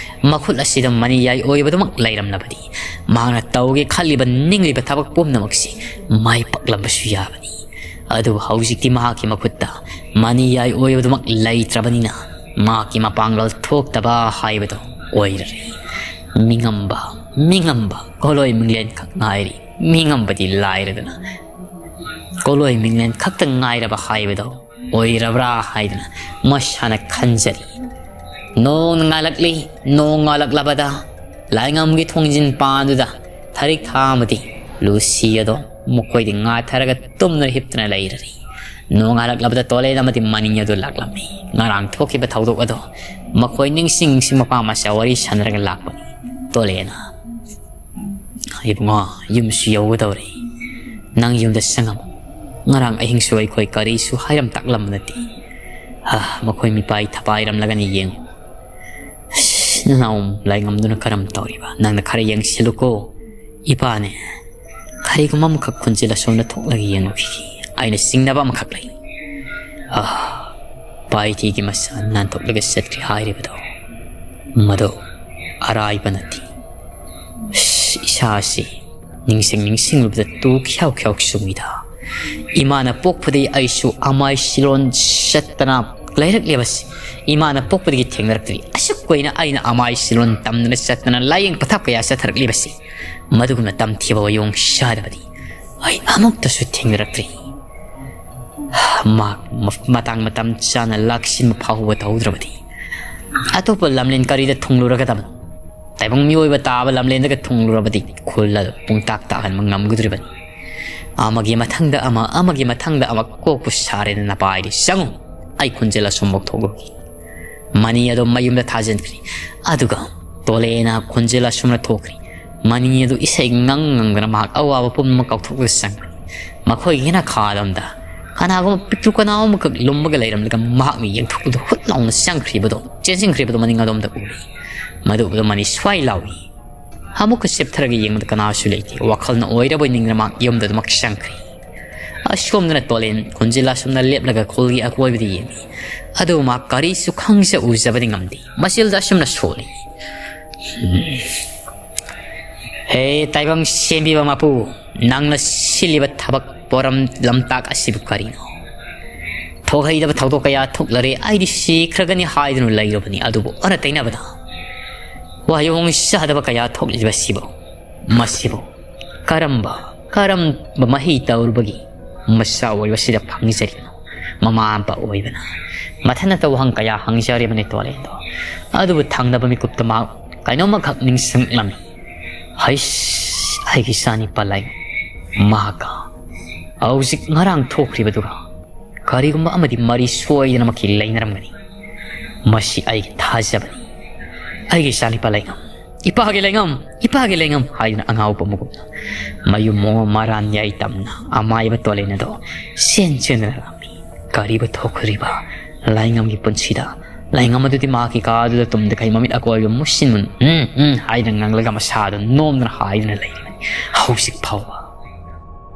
ꯃꯈꯨꯠ ꯑꯁꯤꯗ ꯃꯅꯤꯌꯥꯏ ꯑꯣꯏꯕꯗꯨꯃꯛ ꯂꯩꯔꯝꯂꯕꯗꯤ, ꯃꯍꯥꯛꯅ ꯇꯧꯒꯦ ꯈꯜꯂꯤꯕ ꯅꯤꯡꯂꯤꯕ ꯊꯕꯛ ꯄꯨꯝꯅꯃꯛꯁꯤ ꯃꯥꯏ ꯄꯥꯛꯂꯝꯕꯁꯨ ꯌꯥꯕꯅꯤ꯫ ꯑꯗꯨꯕꯨ ꯍꯧꯖꯤꯛꯇꯤ ꯃꯍꯥꯛꯀꯤ ꯃꯈꯨꯠꯇ ꯃꯅꯤꯌꯥꯏ ꯑꯣꯏꯕꯗꯨꯃꯛ ꯂꯩꯇ꯭ꯔꯕꯅꯤꯅ, ꯃꯍꯥꯛꯀꯤ ꯃꯄꯥꯡꯒꯜ ꯊꯣꯛꯇꯕ ꯍꯥꯏꯕꯗꯨ ꯑꯣꯏꯔꯔꯦ꯫ ꯃꯤꯉꯝꯕ, ꯃꯤꯉꯝꯕ ꯀꯣꯂꯣꯏ ꯃꯤꯡꯂꯦꯟ ꯈꯛ ꯉꯥꯏꯔꯤ꯫ ꯃꯤꯉꯝꯕꯗꯤ ꯂꯥꯏꯔꯗꯅ, ꯀꯣꯂꯣꯏ ꯃꯤꯡꯂꯦꯟ ꯈꯛꯇ ꯉꯥꯏꯔꯕ ꯍꯥꯏꯕꯗꯣ ꯑꯣꯏꯔꯕ꯭ꯔꯥ ꯍꯥꯏꯗꯅ ꯃꯁꯥꯅ ꯈꯟꯖꯔꯤ꯫ ꯅꯣꯡ ꯉꯥꯜꯂꯛꯂꯤ꯫ ꯅꯣꯡ ꯉꯥꯜꯂꯛꯂꯕꯗ ꯂꯥꯏꯉꯝꯒꯤ ꯊꯣꯡꯖꯤꯟ ꯄꯥꯟꯗꯨꯗ ꯊꯔꯤꯛ ꯊꯥ ꯑꯃꯗꯤ ꯂꯨꯁꯤ ꯑꯗꯣ ꯃꯈꯣꯏꯗꯤ ꯉꯥꯊꯔꯒ ꯇꯨꯝꯗꯨꯅ ꯍꯤꯞꯇꯨꯅ ꯂꯩꯔꯔꯤ꯫ ꯅꯣꯡ ꯉꯥꯜꯂꯛꯂꯕꯗ ꯇꯣꯂꯦꯟ ꯑꯃꯗꯤ ꯃꯅꯤꯡ ꯑꯗꯨ ꯂꯥꯛꯂꯝꯃꯤ꯫ ꯉꯔꯥꯡ ꯊꯣꯛꯈꯤꯕ ꯊꯧꯗꯣꯛ ꯑꯗꯣ ꯃꯈꯣꯏ ꯅꯤꯡꯁꯤꯡ ꯅꯤꯡꯁꯤꯡ ꯃꯄꯥ ꯃꯆꯥ ꯋꯥꯔꯤ ꯁꯥꯟꯅꯔꯒ ꯂꯥꯛꯄꯅꯤ꯫ ꯇꯣꯂꯦꯟꯅ, "ꯏꯕꯨꯡꯉꯣ, ꯌꯨꯝꯁꯨ ꯌꯧꯒꯗꯧꯔꯦ꯫ ꯅꯪ ꯌꯨꯝꯗ ꯆꯪꯉꯝꯃꯨ꯫ ꯉꯔꯥꯡ ꯑꯍꯤꯡꯁꯨ ꯑꯩꯈꯣꯏ ꯀꯔꯤꯁꯨ ꯍꯥꯏꯔꯝ ꯇꯥꯛꯂꯝꯕ ꯅꯠꯇꯦ꯫ ꯍꯥ, ꯃꯈꯣꯏ ꯃꯤꯄꯥꯏ ꯊꯄꯥꯏꯔꯝꯂꯒꯅꯤ ꯌꯦꯡꯉꯨ꯫ ꯑꯁ, ꯅꯅꯥꯎ ꯂꯥꯏꯉꯝꯗꯨꯅ ꯀꯔꯝ ꯇꯧꯔꯤꯕ? ꯅꯪꯅ ꯈꯔ ꯌꯦꯡꯁꯤꯜꯂꯨꯀꯣ꯫ ꯏꯄꯥꯅꯦ, ꯀꯔꯤꯒꯨꯝꯕ ꯑꯃꯈꯛ ꯈꯨꯟꯖꯤꯜ ꯑꯁꯣꯝꯗ ꯊꯣꯛꯂꯒ ꯌꯦꯡꯉꯨꯈꯤꯒꯦ꯫ ꯑꯩꯅ ꯆꯤꯡꯅꯕ ꯑꯃꯈꯛ ꯂꯩ꯫ ꯑꯥ, ꯄꯥꯏꯊꯤꯒꯤ ꯃꯁꯥ ꯅꯥꯟꯊꯣꯛꯂꯒ ꯆꯠꯈ꯭ꯔꯦ ꯍꯥꯏꯔꯤꯕꯗꯣ, ꯃꯗꯨ ꯑꯔꯥꯏꯕ ꯅꯠꯇꯦ꯫ ꯑꯁ, ꯏꯁꯥꯁꯤ ꯅꯤꯡꯁꯤꯡ ꯅꯤꯡꯁꯤꯡꯂꯨꯕꯗ ꯇꯨ ꯈ꯭ꯌꯥꯎ ꯈ꯭ꯌꯥꯎ ꯆꯨꯡꯏꯗ꯫ ꯏꯃꯥꯅ ꯄꯣꯛꯄꯗꯒꯤ ꯑꯩꯁꯨ ꯑꯃꯥꯏ ꯁꯤꯂꯣꯟ ꯆꯠꯇꯅ ꯂꯩꯔꯛꯂꯤꯕꯁꯤ꯫ ꯏꯃꯥꯅ ꯄꯣꯛꯄꯗꯒꯤ ꯊꯦꯡꯅꯔꯛꯇ꯭ꯔꯤ꯫ ꯑꯁꯨꯛ ꯀꯨꯏꯅ ꯑꯩꯅ ꯑꯃꯥꯏ ꯁꯤꯂꯣꯟ ꯇꯝꯗꯅ ꯆꯠꯇꯅ ꯂꯥꯏꯌꯦꯡ ꯄꯊꯥꯞ ꯀꯌꯥ ꯆꯠꯊꯔꯛꯂꯤꯕꯁꯤ꯫ ꯃꯗꯨꯒꯨꯝꯅ ꯇꯝꯊꯤꯕ ꯋꯥꯌꯣꯡ ꯆꯥꯗꯕꯗꯤ ꯑꯩ ꯑꯃꯨꯛꯇꯁꯨ ꯊꯦꯡꯅꯔꯛꯇ꯭ꯔꯤ꯫ ꯃꯍꯥꯛ ꯃ-, ꯃꯇꯥꯡ ꯃꯇꯝ ꯆꯥꯅ ꯂꯥꯛꯁꯤꯟꯕ ꯐꯥꯎꯕ ꯇꯧꯗ꯭ꯔꯕꯗꯤ ꯑꯇꯣꯞꯄ ꯂꯝꯂꯦꯟ ꯀꯔꯤꯗ ꯊꯨꯡꯂꯨꯔꯒꯗꯕꯅꯣ? ꯇꯥꯏꯕꯪ ꯃꯤꯑꯣꯏꯕ ꯇꯥꯕ ꯂꯝꯂꯦꯟꯗꯒ ꯊꯨꯡꯂꯨꯔꯕꯗꯤ ꯈꯨꯜ ꯑꯗꯨ ꯄꯨꯡꯇꯥꯛ ꯇꯥꯛꯍꯟꯕ ꯉꯝꯒꯗꯧꯔꯤꯕꯅꯤ꯫ ꯑꯃꯒꯤ ꯃꯊꯪꯗ ꯑꯃ, ꯑꯃꯒꯤ ꯃꯊꯪꯗ ꯑꯃ ꯀꯣꯛꯄꯨ ꯁꯥꯔꯦꯗꯅ ꯄꯥꯏꯔꯤ꯫ ꯆꯪꯉꯨ, ꯑꯩ ꯈꯨꯟꯖꯦꯜ ꯑꯁꯨꯝ ꯂꯧꯊꯣꯛꯂꯨꯒꯦ꯫ ꯃꯅꯤ ꯑꯗꯨ ꯃꯌꯨꯝꯗ ꯊꯥꯖꯤꯟꯈ꯭ꯔꯦ꯫ ꯑꯗꯨꯒ ꯇꯣꯂꯦꯅ ꯈꯣꯟꯖꯦꯜ ꯑꯁꯨꯝꯅ ꯊꯣꯛꯈ꯭ꯔꯦ꯫ ꯃꯅꯤ ꯑꯗꯨ ꯏꯁꯩ ꯉꯪ ꯉꯪꯗꯅ ꯃꯍꯥꯛ ꯑꯋꯥꯕ ꯄꯨꯝꯅꯃꯛ ꯀꯥꯎꯊꯣꯛꯂꯒ ꯆꯪꯈ꯭ꯔꯦ꯫ ꯃꯈꯣꯏꯒꯤ ꯍꯦꯟꯅ ꯈꯥꯗ ꯑꯃꯗ ꯀꯅꯥꯒꯨꯝꯕ ꯄꯤꯛꯇ꯭ꯔꯨ ꯀꯅꯥ ꯑꯃꯈꯛ ꯂꯨꯝꯃꯒ ꯂꯩꯔꯝꯂꯒ ꯃꯍꯥꯛꯅ ꯌꯦꯡꯊꯣꯛꯄꯗ ꯍꯨꯠ ꯂꯥꯎꯅ ꯆꯪꯈ꯭ꯔꯤꯕꯗꯣ, ꯆꯦꯟꯁꯤꯟꯈ꯭ꯔꯤꯕꯗꯣ ꯃꯅꯤꯡ ꯑꯗꯣꯝꯗ ꯎꯔꯦ꯫ ꯃꯗꯨ ꯎꯕꯗ ꯃꯅꯤ ꯁ꯭ꯋꯥꯏ ꯂꯥꯎꯏ꯫ ꯑꯃꯨꯛꯀ ꯆꯦꯞꯊꯔꯒ ꯌꯦꯡꯕꯗ ꯀꯅꯥꯁꯨ ꯂꯩꯇꯦ꯫ ꯋꯥꯈꯜꯅ ꯑꯣꯏꯔꯕꯣꯏ ꯅꯤꯡꯗꯅ ꯃꯍꯥꯛ ꯌꯨꯝꯗ ꯑꯗꯨꯃꯛ ꯆꯪꯈ꯭ꯔꯦ꯫ ꯑꯁꯣꯝꯗꯅ ꯇꯣꯂꯦꯟ ꯈꯨꯟꯖꯤꯜ ꯑꯁꯨꯝꯅ ꯂꯦꯞꯂꯒ ꯈꯨꯜꯒꯤ ꯑꯀꯣꯏꯕꯗ ꯌꯦꯡꯏ꯫ ꯑꯗꯨꯕꯨ ꯃꯥ ꯀꯔꯤꯁꯨ ꯈꯪꯖ ꯎꯖꯕꯗꯤ ꯉꯝꯗꯦ꯫ ꯃꯆꯤꯜꯗ ꯑꯁꯨꯝꯅ ꯁꯣꯜꯂꯤ꯫ "ꯍꯦ ꯇꯥꯏꯕꯪ ꯁꯦꯝꯕꯤꯕ ꯃꯄꯨ, ꯅꯪꯅ ꯁꯤꯜꯂꯤꯕ ꯊꯕꯛ ꯄꯣꯔꯝ ꯂꯝꯇꯥꯛ ꯑꯁꯤꯕꯨ ꯀꯔꯤꯅꯣ? ꯊꯣꯛꯍꯩꯗꯕ ꯊꯧꯗꯣꯛ ꯀꯌꯥ ꯊꯣꯛꯂꯔꯦ, ꯑꯩꯗꯤ ꯁꯤꯈ꯭ꯔꯒꯅꯤ ꯍꯥꯏꯗꯨꯅ ꯂꯩꯔꯕꯅꯤ, ꯑꯗꯨꯕꯨ ꯑꯣꯟꯅ ꯇꯩꯅꯕꯗ ꯋꯥꯌꯣꯡ ꯆꯥꯗꯕ ꯀꯌꯥ ꯊꯣꯛꯂꯤꯕꯁꯤꯕꯨ, ꯃꯁꯤꯕꯨ ꯀꯔꯝꯕ, ꯀꯔꯝꯕ ꯃꯍꯩ ꯇꯧꯔꯨꯕꯒꯤ ꯃꯆꯥ ꯑꯣꯏꯕꯁꯤꯗ ꯐꯪꯖꯔꯤꯕꯅꯣ?" ꯃꯃꯥ ꯃꯄꯥ ꯑꯣꯏꯕꯅ ꯃꯊꯟꯅꯇ ꯋꯥꯍꯪ ꯀꯌꯥ ꯍꯪꯖꯔꯤꯕꯅꯤ ꯇꯣꯂꯦꯟꯗꯣ꯫ ꯑꯗꯨꯕꯨ ꯊꯪꯅꯕ ꯃꯤꯀꯨꯞꯇ ꯃꯍꯥꯛ ꯀꯩꯅꯣꯝꯃꯈꯛ ꯅꯤꯡꯁꯤꯡꯂꯝꯃꯤ꯫ "ꯍꯩꯁ, ꯑꯩꯒꯤ ꯏꯆꯥꯅꯤꯄꯥ ꯂꯥꯏ, ꯃꯍꯥꯛꯀ ꯍꯧꯖꯤꯛ ꯉꯔꯥꯡ ꯊꯣꯛꯈ꯭ꯔꯤꯕꯗꯨꯒ ꯀꯔꯤꯒꯨꯝꯕ ꯑꯃꯗꯤ ꯃꯔꯤ ꯁꯣꯏꯗꯅꯃꯛꯀꯤ ꯂꯩꯅꯔꯝꯒꯅꯤ꯫ ꯃꯁꯤ ꯑꯩꯒꯤ ꯊꯥꯖꯕꯅꯤ꯫ ꯑꯩꯒꯤ ꯏꯆꯥꯅꯤꯄꯥ ꯂꯩꯉꯝ, ꯏꯄꯥꯒꯤ ꯂꯩꯉꯝ, ꯏꯄꯥꯒꯤ ꯂꯩꯉꯝ" ꯍꯥꯏꯗꯨꯅ ꯑꯉꯥꯎꯕ ꯑꯃꯒꯨꯝꯅ ꯃꯌꯨꯝ ꯃꯣ ꯃꯔꯥꯟ ꯌꯥꯏ ꯇꯝꯅ ꯑꯃꯥꯏꯕ ꯇꯣꯂꯦꯟ ꯑꯗꯣ ꯆꯦꯟ ꯆꯦꯟꯗꯨꯅ ꯂꯥꯛꯂꯝꯃꯤ꯫ ꯀꯔꯤꯕ ꯊꯣꯛꯈ꯭ꯔꯤꯕ ꯂꯥꯏꯉꯝꯒꯤ ꯄꯨꯟꯁꯤꯗ? ꯂꯥꯏꯉꯝ ꯑꯗꯨꯗꯤ ꯃꯍꯥꯛꯀꯤ ꯀꯥꯗꯨꯗ ꯇꯨꯝꯗ ꯀꯩ ꯃꯃꯤꯠ ꯑꯀꯣꯏꯕ ꯃꯨꯁꯤꯟ ꯃꯨꯟ "ꯎꯝ, ꯎꯝ" ꯍꯥꯏꯗꯨꯅ ꯉꯥꯡꯂꯒ ꯃꯁꯥꯗꯨ ꯅꯣꯝꯗꯨꯅ ꯍꯥꯏꯗꯨꯅ ꯂꯩꯔꯤꯕꯅꯤ꯫ ꯍꯧꯖꯤꯛ ꯐꯥꯎꯕ